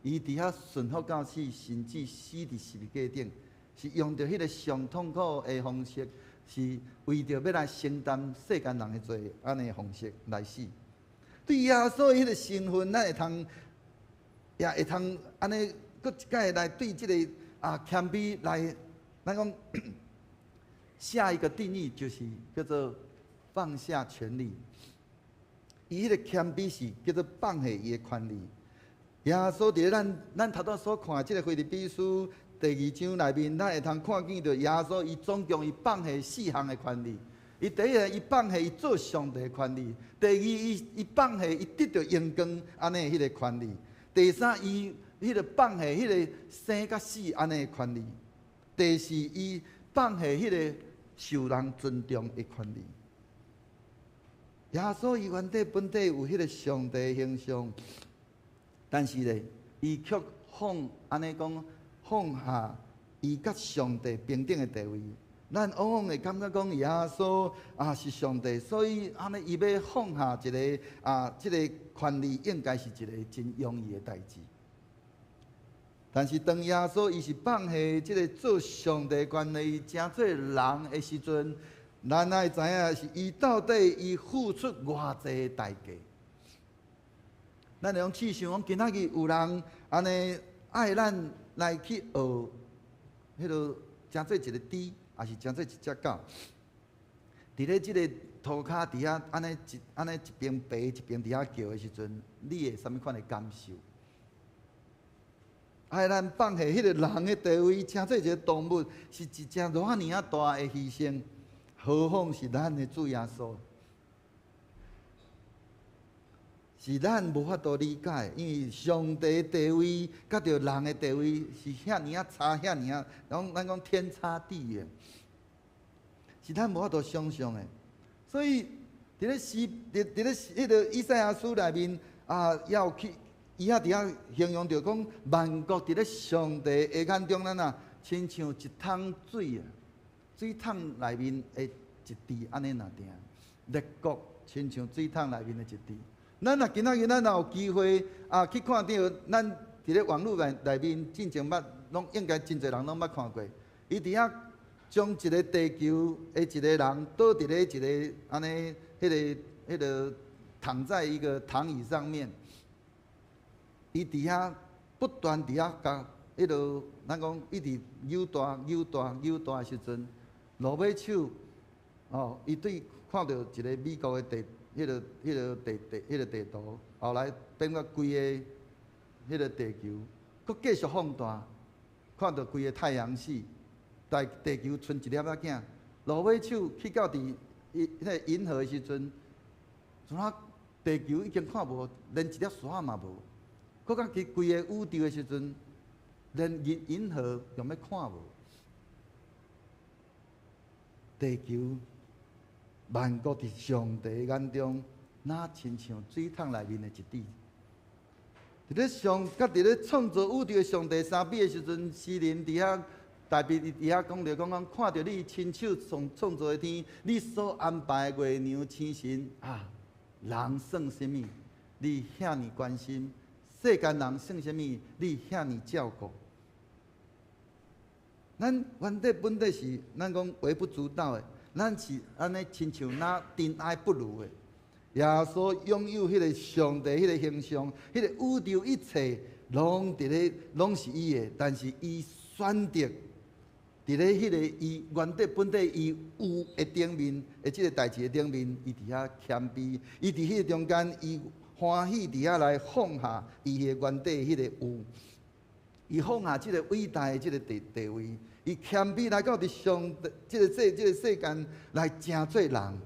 伊佇遐順服到死，甚至死佇十字架頂，是用著彼个上痛苦的方式。是為著欲來承擔世間人的罪，按呢方式來死。對耶穌彼个身份，咱會通也會通按呢，閣一擺來對這个謙卑來，咱講下一個定義就是叫做放下權力。伊彼个謙卑是叫做放下伊的權利。耶穌佇咧咱頭拄所看的這个腓立比書第二章內面，咱會通看見著耶穌伊總共伊放下四項的權利。伊第一个，伊放下伊做上帝的權利；第二，伊放下伊得著榮光按呢彼个權利；第三，伊彼个放下彼个生佮死按呢的權利；第四，伊放下彼个受人尊重的權利。耶穌伊原底本底有彼个上帝的形象，但是咧，伊卻放按呢講，放下伊佮上帝平等的地位。咱往往會感覺講耶穌是上帝，所以按呢伊欲放下一个這个權利，應該是一个真容易的代誌。但是當耶穌伊是放下這个做上帝權利，成做人的時陣，咱愛知影是伊到底伊付出偌濟代價。咱會用試想講，今仔日有人按呢愛咱來去學，彼個成做一个豬，抑是成做一隻狗？佇咧這个塗跤佇遐按呢一按呢一邊爬一邊佇遐叫的時陣，你會啥物款的感受？愛咱放下彼个人的地位，成做一个動物，是一隻偌爾仔大的犧牲，何況是咱的主耶穌？是咱無法度理解，因為上帝的地位佮著人的地位是遐爾仔差，遐爾仔，攏咱講天差地遠，是咱無法度想像的。所以，佇咧詩，佇佇咧彼个以賽亞書內面啊，要去伊遐佇遐形容著講，萬國佇咧上帝的眼中，咱啊，親像一桶水啊，水桶內面的一滴按呢爾爾，列國親像水桶內面的一滴。咱若今仔日咱若有機會啊，去看著咱佇咧網路內內面進前捌，攏應該真濟人攏捌看過。伊佇遐將一个地球的一个人倒佇咧一个按呢，彼个彼个躺在一个躺椅上面，伊佇遐不斷佇遐共彼个，咱講一直扭大扭大扭大的時陣，落尾手哦，伊對看著一个美國的地。彼个、彼个地地、彼个地圖，後來變到規个彼个地球，閣繼續放大，看著規个太陽系，但地球賰一粒仔囝，落尾手去到佇伊彼个銀河的時陣，怎啊地球已經看無，連一粒沙嘛無，閣較去規个宇宙的時陣，連銀銀河用欲看無，地球。萬國佇上帝眼中，若親像水桶內面的一滴。佇咧上，佮佇咧創造宇宙的上帝相比的時陣，詩人佇遐大衛佇遐講著講講，看著你親手創創造的天，你所安排的月娘星辰啊，人算啥物？你遐爾關心？世間人算啥物？你遐爾照顧？咱原底本底是咱講微不足道的。咱是按呢，親像若塵埃不如的。耶穌擁有彼个上帝彼个形象，彼个宇宙一切攏佇咧，攏是伊的。但是伊選擇佇咧彼个伊原底本底伊有的頂面的這个代誌的頂面，伊佇遐謙卑，伊佇彼个中間，伊歡喜佇遐來放下伊的原底彼個有，伊放下這个偉大的這个地地位。伊謙卑來到佇上帝這个世這个世間來成做人，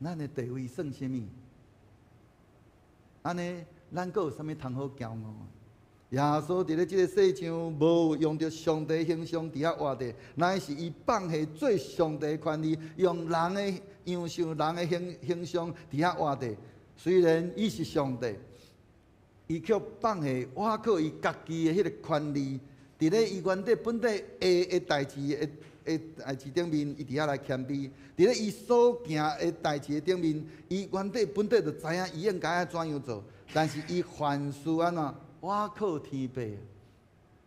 咱的地位算啥物？按呢，咱閣有啥物通好驕傲？耶穌佇咧這个世上無用著上帝形象佇遐活著，乃是伊放下做上帝的權利，用人的樣式、人的形形象佇遐活著。雖然伊是上帝。伊卻放下倚靠伊家己的彼个權利，佇咧伊原底本底會的代誌的的代誌頂面，伊佇遐來謙卑；佇咧伊所行的代誌的頂面，伊原底本底就知影伊應該愛怎樣做，但是伊凡事按怎倚靠天父。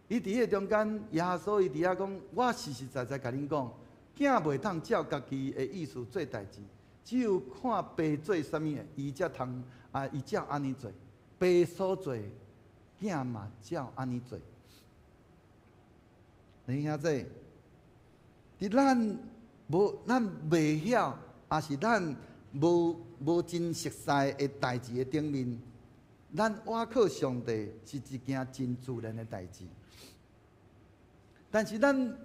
伊佇彼个中間，耶穌伊佇遐講：我實實在在共恁講，囝袂當照家己的意思做代誌，只有看爸做啥物，伊才通啊，伊才按呢做。爸所做，囝嘛照按呢做。弟兄姊，佇咱無咱袂曉，抑是咱無無真熟似的代誌的頂面，咱倚靠上帝是一件真自然的代誌。但是咱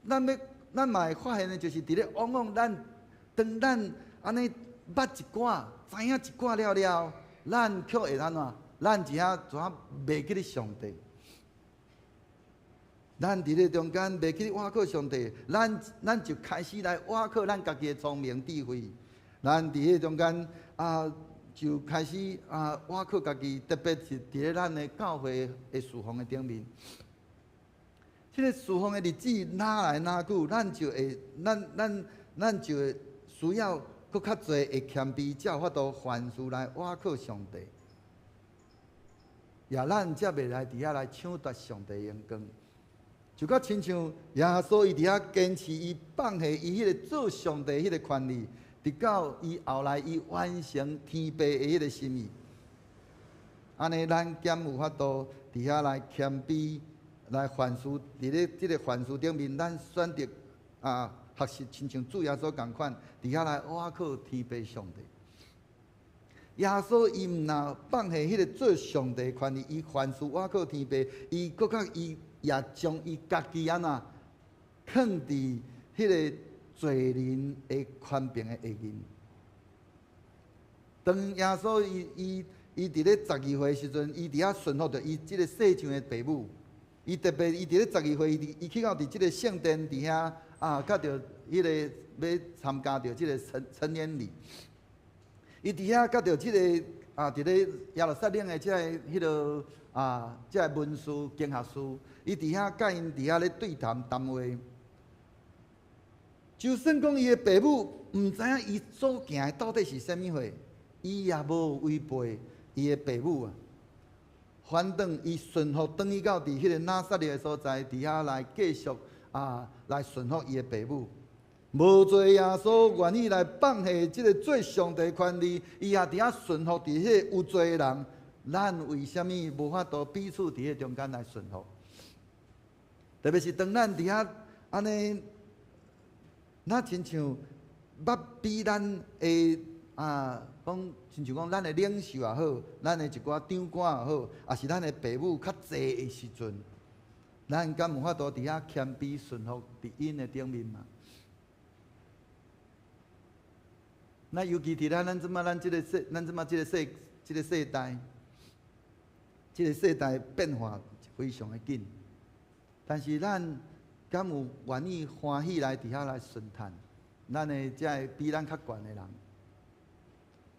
咱欲咱嘛會發現的，就是佇咧往往咱當咱按呢捌一寡、知影一寡了了，咱卻會按怎？咱佇遐怎啊袂記得上帝？咱佇咧中間袂記得倚靠上帝，咱咱就開始來倚靠咱家己的聰明智慧。咱佇咧中間啊，就開始啊倚靠家己，特別是佇咧咱的教會的事奉的頂面。這个事奉的日子哪來哪久，咱就會咱咱咱就會需要閣較濟的謙卑，才有法度凡事來倚靠上帝。也咱才袂來佇遐來搶奪上帝榮光，就佮親像耶穌伊佇遐堅持伊放下伊彼个做上帝彼个權利，直到伊後來伊完成天父的彼个心意。按呢，咱敢有法度佇遐來謙卑，來凡事佇咧這个凡事頂面，咱選擇啊學習親像主耶穌仝款，佇遐來倚靠天父上帝。耶穌伊毋若放棄彼个做上帝的權利，伊凡事倚靠天父，伊閣較伊也將伊家己按怎囥佇彼个罪人的權柄的下面。當耶穌伊伊伊佇咧十二歲的時陣，伊佇遐順服著伊這个世上的爸母。伊特別伊佇咧十二歲，伊伊去到佇這个聖殿佇遐啊，佮著彼个欲參加著這个成年禮。伊佇遐佮著這个啊，佇咧耶路撒冷的這个彼个啊，這个文士經學師，伊佇遐佮𪜶佇遐咧對談談話。就算講伊的爸母毋知影伊所行的到底是啥物貨，伊也無違背伊的爸母啊。反轉伊順服轉去到佇彼个拿撒勒的所在，佇遐來繼續啊來順服伊的爸母。無濟耶穌願意來放棄這个做上帝的權利，伊也佇遐順服佇彼个有罪的人。咱為啥物無法度彼此佇彼个中間來順服？特別是當咱佇遐按呢，若親像捌比咱的啊，講親像講咱的領袖也好，咱的一寡長官也好，抑是咱的爸母較濟的時陣，咱敢有法度佇遐謙卑順服佇𪜶的頂面嗎？那尤其佇咱咱這馬咱這个世，咱這馬這个世，這个世代，這个世代變化非常的緊，但是咱敢有願意歡喜來佇遐來順趁咱的這个比咱較懸的人？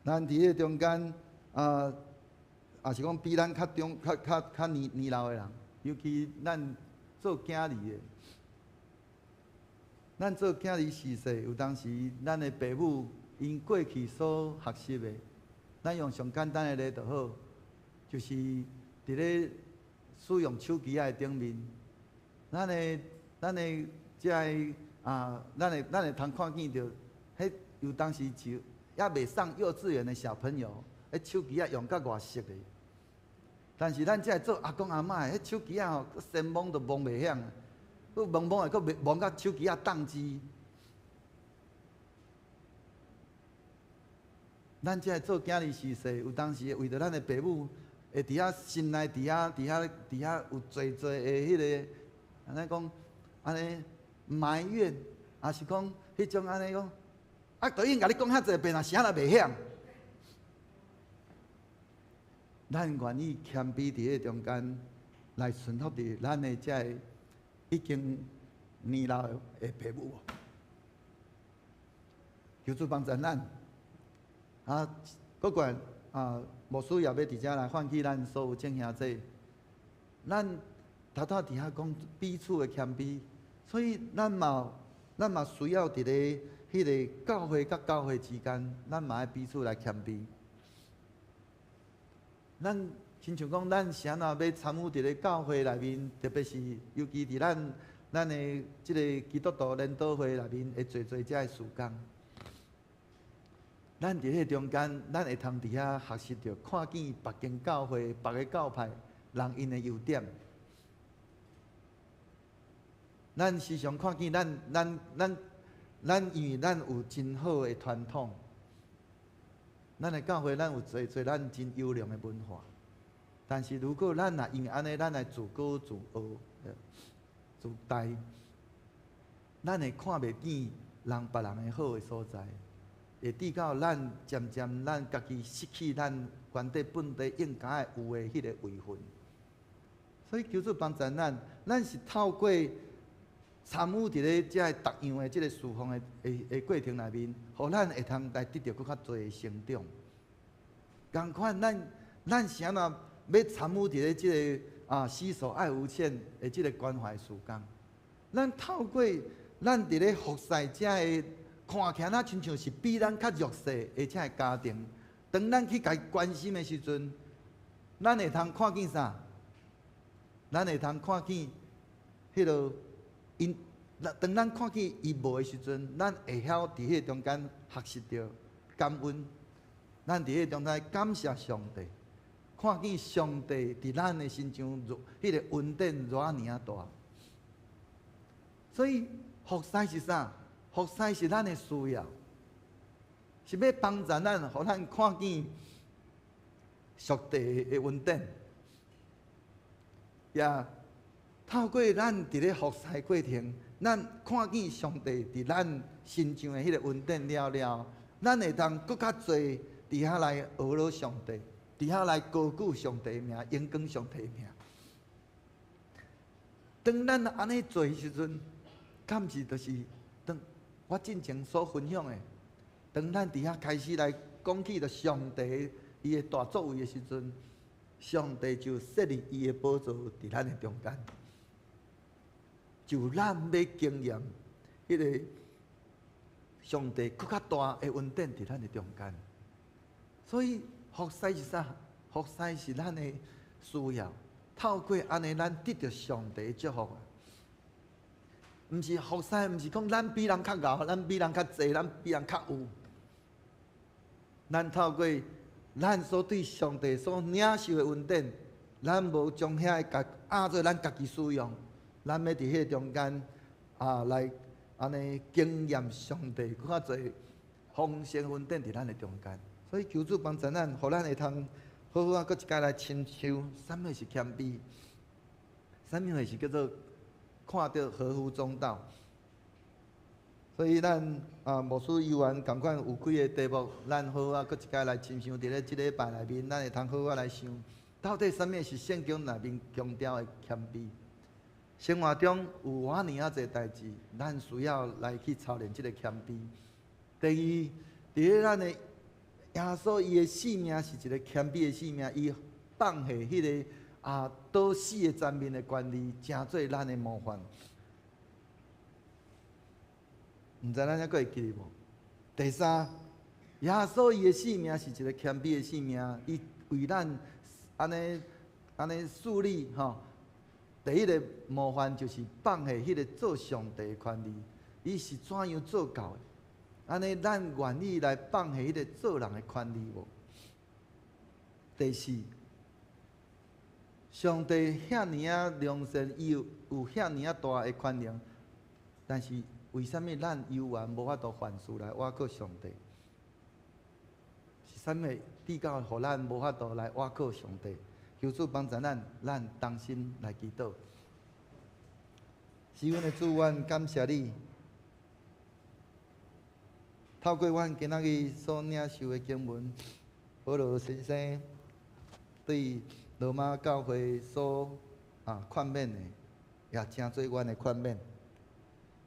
咱佇彼个中間啊，也是講比咱較中、較較較年年老的人，尤其咱做囝兒的，咱做囝兒時勢，有當時咱的爸母𪜶過去所學習的，咱用上簡單的例就好，就是佇咧使用手機仔的頂面，咱的咱的這个啊，咱會通看見著，彼有當時就猶未上幼稚園的小朋友，彼手機仔用甲偌熟的。但是咱這个做阿公阿嬤的，彼手機仔吼，先摸都摸袂曉，閣摸摸的，閣摸甲手機仔當機。咱這个做囝兒時勢，有當時為著咱的爸母，會佇遐心內佇遐佇遐佇遐有濟濟的彼个，按呢講，按呢埋怨，抑是講彼種按呢講，啊，都已經共你講遐濟遍啊，啥也袂曉。咱願意謙卑佇彼個中間來順服佇咱的這个已經年老的爸母無？求主幫助咱。啊，閣過來啊，牧師也欲佇遮來喚起咱所有眾兄弟。咱頭拄佇遐講彼此的謙卑，所以咱嘛，咱嘛需要佇咧彼个教會佮教會之間，咱嘛愛彼此來謙卑。咱親像講，咱是按怎欲參與佇咧教會內面，特別是尤其佇咱咱的這个基督徒聯禱會內面，會濟濟遮的事工。咱佇彼个中間，咱會通佇遐學習著，看見別間教會、別个教派人𪜶的優點。咱時常看見咱、咱、咱、咱，因為咱有真好的傳統，咱的教會咱有濟濟咱真優良的文化。但是如果咱若因為按呢，咱來自高自傲、自大，咱會看袂見人別人的好的所在。會致到咱漸漸咱家己失去咱原底本底應該有的彼个位份。所以求主幫助咱，咱是透過參與佇咧遮个逐樣的這个事奉的的的過程內面，予咱會通來得著閣較濟的成長。仝款，咱咱是按怎欲參與佇咧這个啊洗手愛無限的這个關懷事工？咱透過咱佇咧服侍遮个看起來若親像是比咱較弱勢的遮个家庭，當咱去共伊關心的時陣，咱會通看見啥？咱會通看見彼个𪜶，當咱看見伊無的時陣，咱會曉佇彼个中間學習著感恩。咱佇彼个中間感謝上帝。看見上帝佇咱的身上，彼个恩典偌爾仔大。所以服侍是啥？服侍是咱的需要，是欲幫助咱，予咱看見上帝的恩典。也透過咱佇咧服侍過程，咱看見上帝佇咱身上的彼个恩典了了，咱會當閣較濟佇遐來學了上帝，佇遐來高舉上帝的名，榮光上帝的名。當咱按呢做的時陣，敢毋是就是當我進前所分享的，當咱佇遐開始來講起著上帝伊的大作為的時陣，上帝就設立伊的寶座佇咱的中間，就咱欲經驗彼个上帝閣較大的恩典佇咱的中間。所以服侍是啥？服侍是咱的需要，透過按呢，咱得著上帝的祝福。毋是服侍，毋是講咱比人較𠢕，咱比人較濟，咱比人較有。咱透過咱所對上帝所領受的恩典，咱無將遐个當做咱家己使用，咱欲佇彼個中間啊來按呢經驗上帝閣較濟豐盛恩典佇咱的中間。所以求主幫助咱，予咱會通好好仔閣一擺來深思，啥物是謙卑，啥物是叫做看著合乎中道。所以咱啊，牧師猶原仝款有幾个題目，咱好好仔閣一擺來深想。佇咧這禮拜內面，咱會通好好來想，到底啥物是聖經內面強調的謙卑？生活中有偌爾仔濟代誌，咱需要來去操練這个謙卑。第二，佇咧咱的耶穌伊的性命是一个謙卑的性命，伊放下彼个啊倒死的層面的權利，成做咱的模範。毋知咱猶閣會記得無？第三，耶穌伊的性命是一个謙卑的性命，伊為咱按呢按呢樹立吼。第一个模範就是放下彼个做上帝的權利，伊是怎樣做到的？按呢，咱願意來放下彼个做人的權利無？第四，上帝遐爾仔良善，伊有遐爾仔大的權能，但是為啥物咱猶原無法度凡事來倚靠上帝？是啥物比較予咱無法度來倚靠上帝？求主幫助咱，咱同心來祈禱。是阮的主，阮感謝你。透過阮今仔日所領受的經文，保羅先生對羅馬教會所勸勉的，也成做阮的勸勉。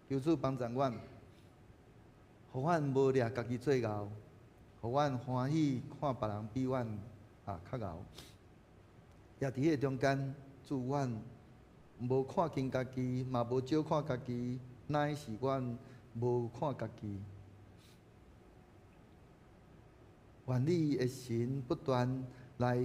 求主幫助阮，予阮無掠家己做𠢕，予阮歡喜看別人比阮較𠢕。也佇彼個中間，主阮無看輕家己，嘛無少看家己，乃是阮無看家己。願你的神不斷來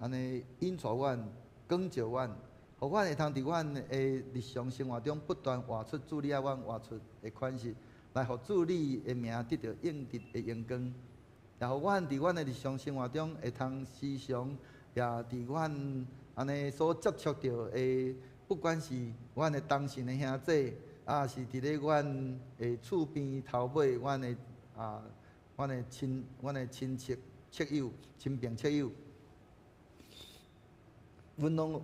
按呢引導阮、光照阮，予阮會通佇阮的日常生活中不斷活出主你愛阮活出的款式，來予主你的名得著應得的榮光，也予阮佇阮的日常生活中會通時常也佇阮按呢所接觸著的，不管是阮的同信的兄弟，抑是佇咧阮的厝邊頭尾，阮的親戚、戚友、親朋戚友，阮攏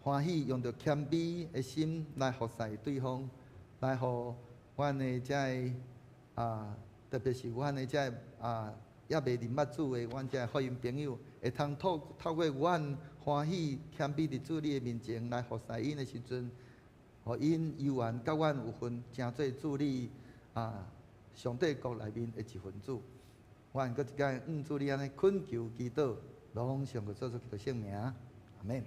歡喜用著謙卑的心來服侍對方，來予阮的這个特別是阮的這个猶未認捌主的阮這个福音朋友，會通透過阮歡喜謙卑佇主你的面前來服侍𪜶的時陣，予𪜶猶原佮阮有份，成做主你上帝國內面的一份子。阮閣一擺向主你按呢懇求祈禱，攏奉主耶穌基督聖名，阿們。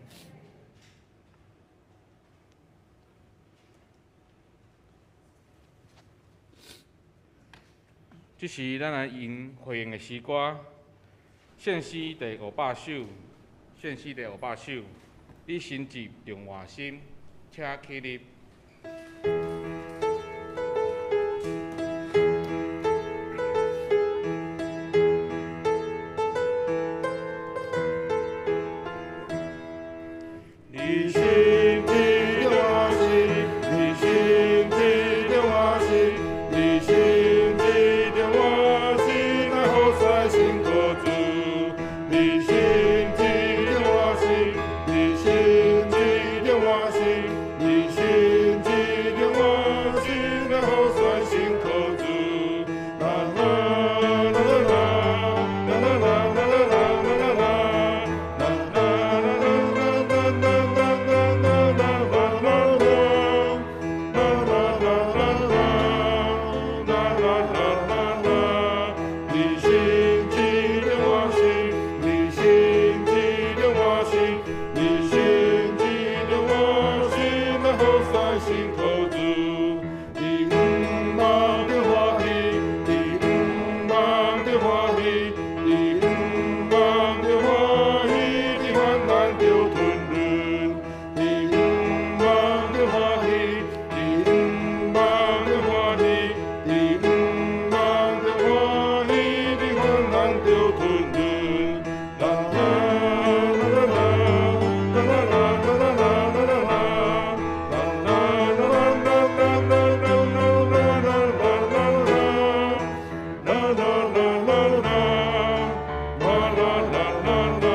這時，咱來吟回應的詩歌，獻詩第500首，獻詩第500首，你神蹟重換心，請起立。
啦啦啦啦，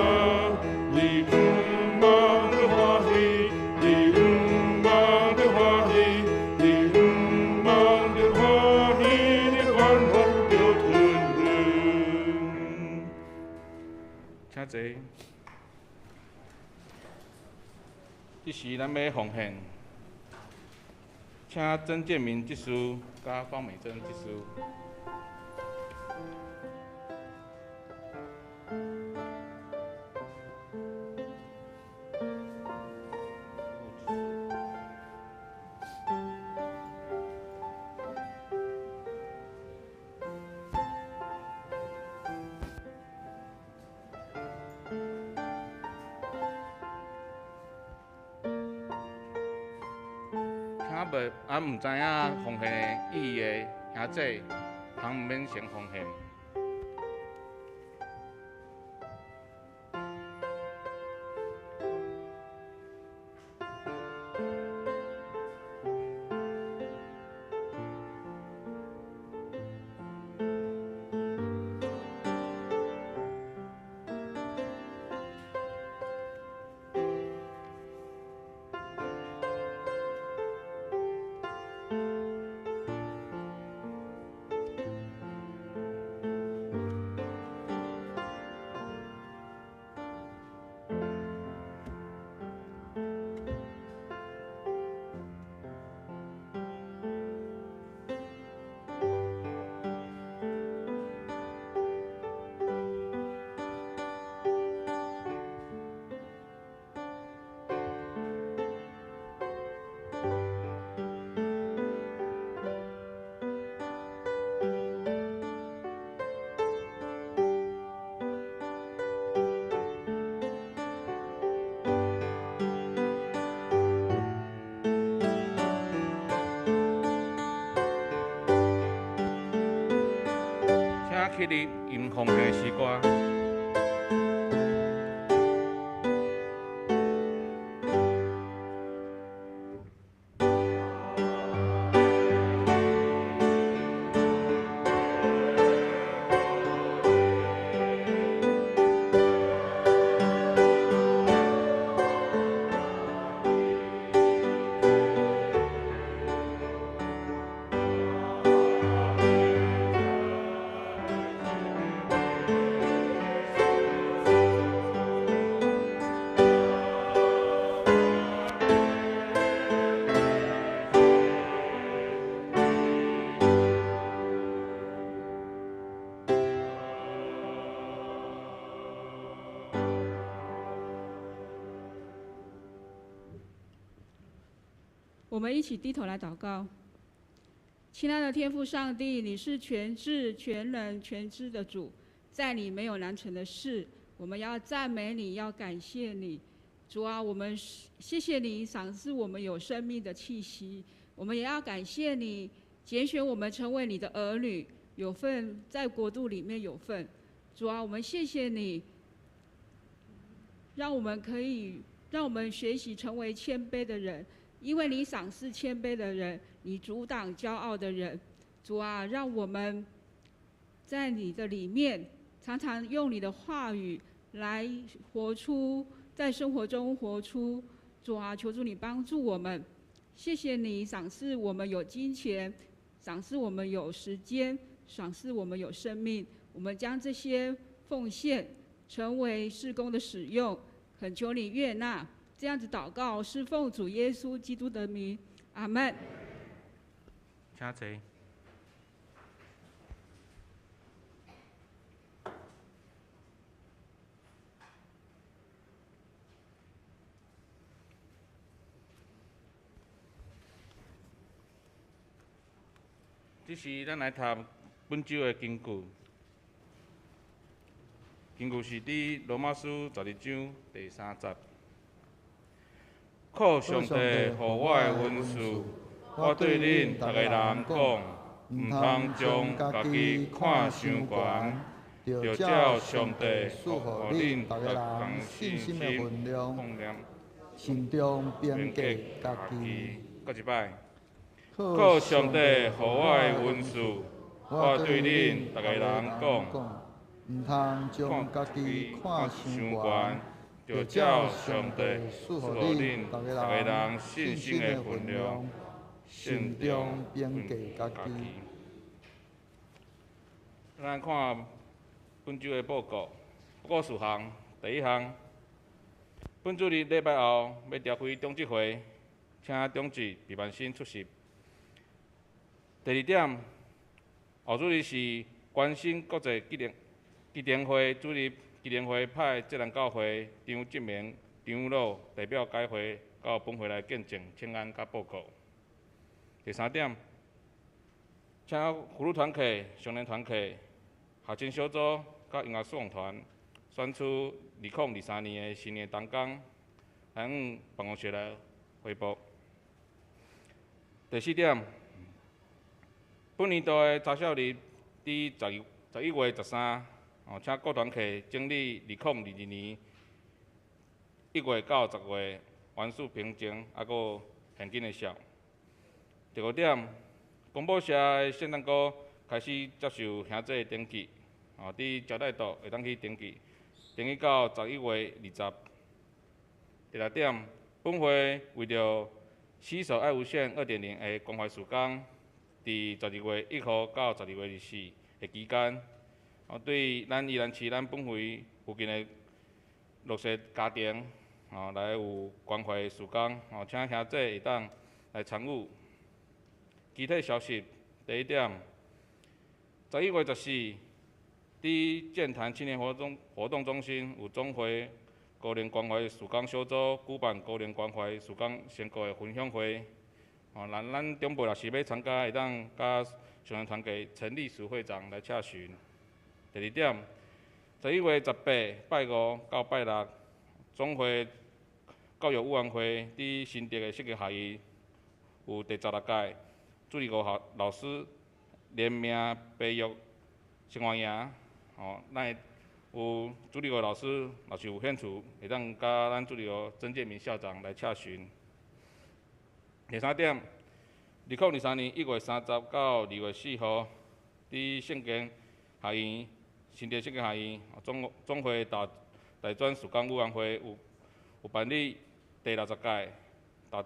你毋茫著歡喜，你毋茫著歡喜，你毋茫著歡喜，你歡歡著吞忍。
請坐。這時咱欲奉獻，請曾建明執事佮方美珍執事。請袂啊，毋知影奉獻的意義的兄姊，通毋免先奉獻。請起立吟奉獻的詩歌。
我們一起低頭來禱告。親愛的天父上帝，你是全智、全能、全知的主，在你沒有難成的事。我們要讚美你，要感謝你，主啊，我們謝謝你賞賜我們有生命的氣息。我們也要感謝你揀選我們成為你的兒女，有份在國度裡面有份。主啊，我們謝謝你，讓我們可以讓我們學習成為謙卑的人。因為你賞賜謙卑的人，你阻擋驕傲的人。主啊，讓我們在你的裡面，常常用你的話語來活出，在生活中活出。主啊，求主你幫助我們。謝謝你賞賜我們有金錢，賞賜我們有時間，賞賜我們有生命。我們將這些奉獻成為事工的使用，懇求你悅納。這樣子禱告是奉主耶穌基督的名，阿門。
請坐。這時，咱來讀本週的經句。經句是佇羅馬書12章第3節。靠上帝予我的恩賜，我對恁逐个人講，毋通將家己看傷懸，著照上帝賜予恁逐个人信心
的分量，慎重評價家己。
閣一擺，靠上帝予我的恩賜，我對恁逐个人講，
毋通將家己看傷懸，著照上帝賜予恁逐个人信心的分量，慎重評價家己。
咱看本周的報告，報告事項第一項，本主日禮拜後欲召開長執會，請長執畢萬新出席。第二點，後主日是關心國際基金會主任基金會派浙南教會張志明長老代表該會到本會來見證、請安佮報告。第三點，請婦女團契、少年團契、學生小組佮音樂侍奉團選出2023年的新年同工，來向辦公室來匯報。第四點，本年度的查小日佇11月13，哦，請各團契整理2022年1月到10月完事憑證，抑閣有現金的數。第五點，公報社的聖誕歌開始接受兄弟登記，哦，佇招待處會當去登記，登記到11月20。第六點，本會為著攜手愛無限2.0的關懷事工，佇12月1號到12月24的期間，哦，對咱宜蘭市咱本會附近的弱勢家庭，哦，來有關懷事工，哦，請兄弟會當來參與。其他消息，第一點，11月14，佇劍潭青年活動中心有總會高齡關懷事工小組舉辦高齡關懷事工成果的分享會。哦，咱長輩若是欲參加，會當佮少年團契陳立淑會長來洽詢。第二點，11月18拜五到拜六，總會教育委員會佇新竹的設計學院有第16屆助理五校老師聯名培育生活營。哦，咱會有助理五老師，若是有興趣，會當佮咱助理五曾建明校長來洽詢。第三點，2023年1月30到2月4號，佇聖經學院、新竹聖經學院總會大專事工委員會有辦理第60屆大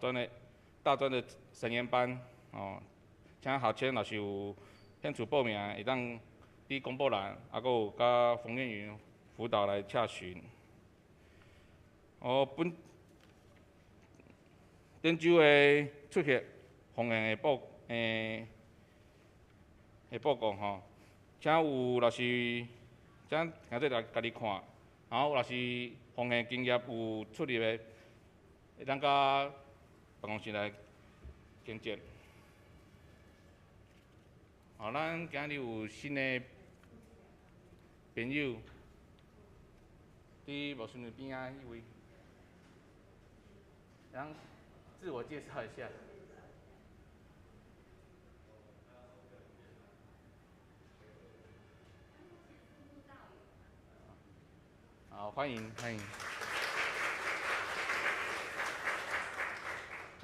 專的神研班，哦，請學生若是有興趣報名，會當佇公布欄，抑閣有佮馮燕雲輔導來洽詢。哦，本頂週的出席奉獻的報告吼，請有若是請兄弟來家己看，然後若是奉獻經驗有出入的，會當佮辦公室來更正。好，咱今日有新的朋友，佇牧師娘邊仔彼位，咱自我介紹一下。好，歡迎歡迎。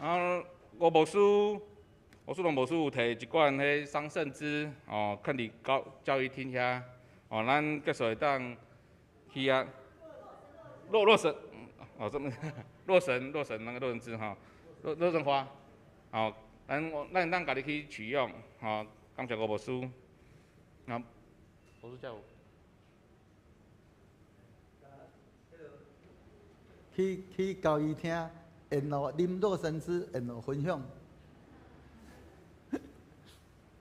啊，吳牧師，吳書龍牧師有提一罐彼桑葚汁，哦，囥佇教育廳遐，哦，咱結束會當去遐。洛神，哦，這麼洛神那個洛神汁吼，洛神花，哦，咱當家己去取用，吼，感謝吳牧師。啊，牧師叫我。
去交誼廳，然後啉洛神汁，然後分享。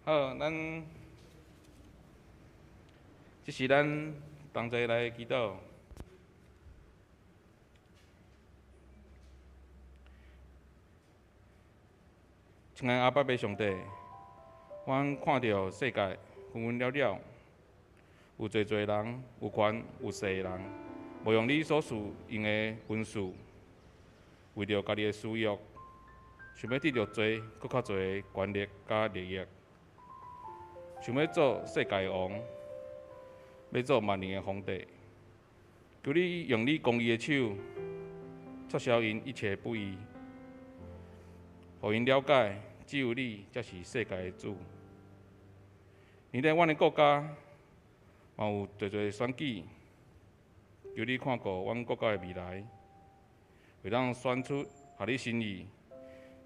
好，咱這是咱同齊來祈禱。親愛阿爸父上帝，阮看著世界紛紛擾擾，有濟濟人，有權有勢的人，無用你所賜用的恩賜，為著家己的私欲，想欲得著濟閣較濟的權力佮利益，想欲做世界的王，欲做萬年的皇帝。求你用你公義的手，撤銷𪜶一切不義，予𪜶了解，只有你才是世界的主。連帶阮的國家，嘛有濟濟選舉，求你看顧阮國家的未來，會當選出合你心意、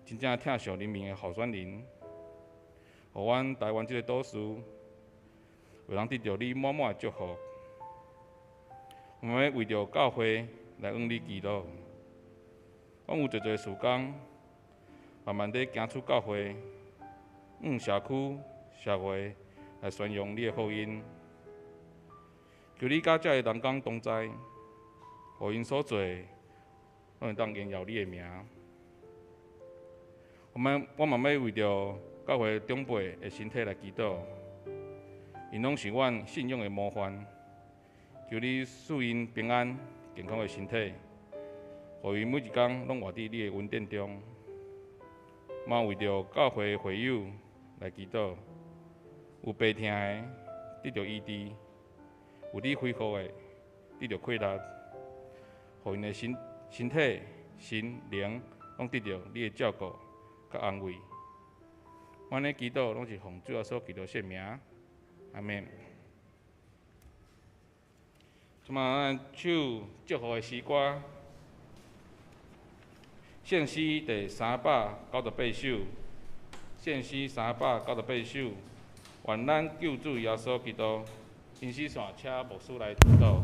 真正疼惜人民的候選人，予阮台灣這個島嶼會當得著你滿滿的祝福。我們欲為著教會來向你祈禱，阮有濟濟事工，慢慢地行出教會，向社區、社會來宣揚你的福音。求你佮遮的同工同在，予𪜶所做的，攏會當榮耀你的名。我嘛欲為著教會長輩的身體來祈禱，𪜶攏是阮信仰的模範。求你賜𪜶平安、健康的身體，予𪜶每一工攏活佇你的恩典中。嘛為著教會會友來祈禱，有病痛的得著醫治，有佇恢復的得著氣力，予𪜶的身體、心靈攏得著你的照顧佮安慰。阮的祈禱攏是奉主耶穌基督聖名，阿們。這馬咱唱祝福的詩歌，聖詩第398首，聖詩398首，願咱救主耶穌基督，音詩線請牧師來指導。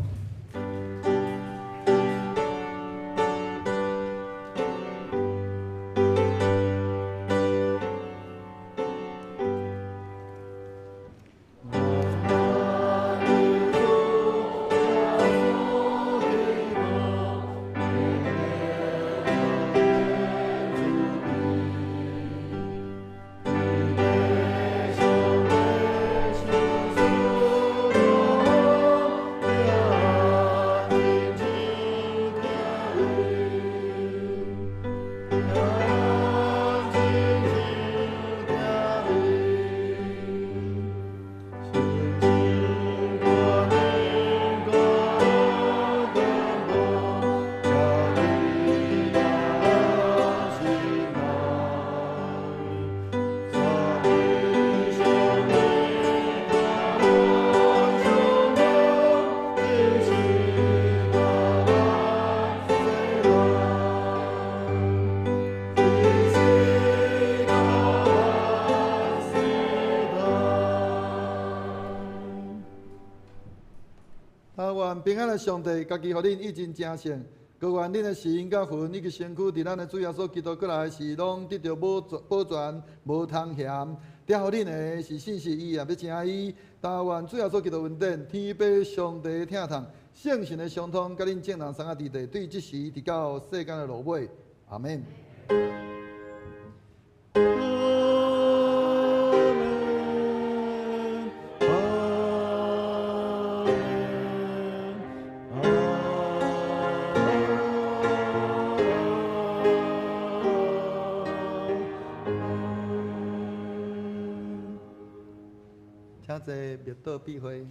平安的上帝，家己予恁以真成聖，閣願恁的心佮魂以及身軀，佇咱的主耶穌基督閣來時，攏得著保全，無通嫌。疼予恁的是信實，伊也欲成伊。但願主耶穌基督恩典，天父上帝疼痛，聖神的相通，佮恁眾人三个弟弟，對這時直到世間的落尾。阿們。請坐，默禱閉會。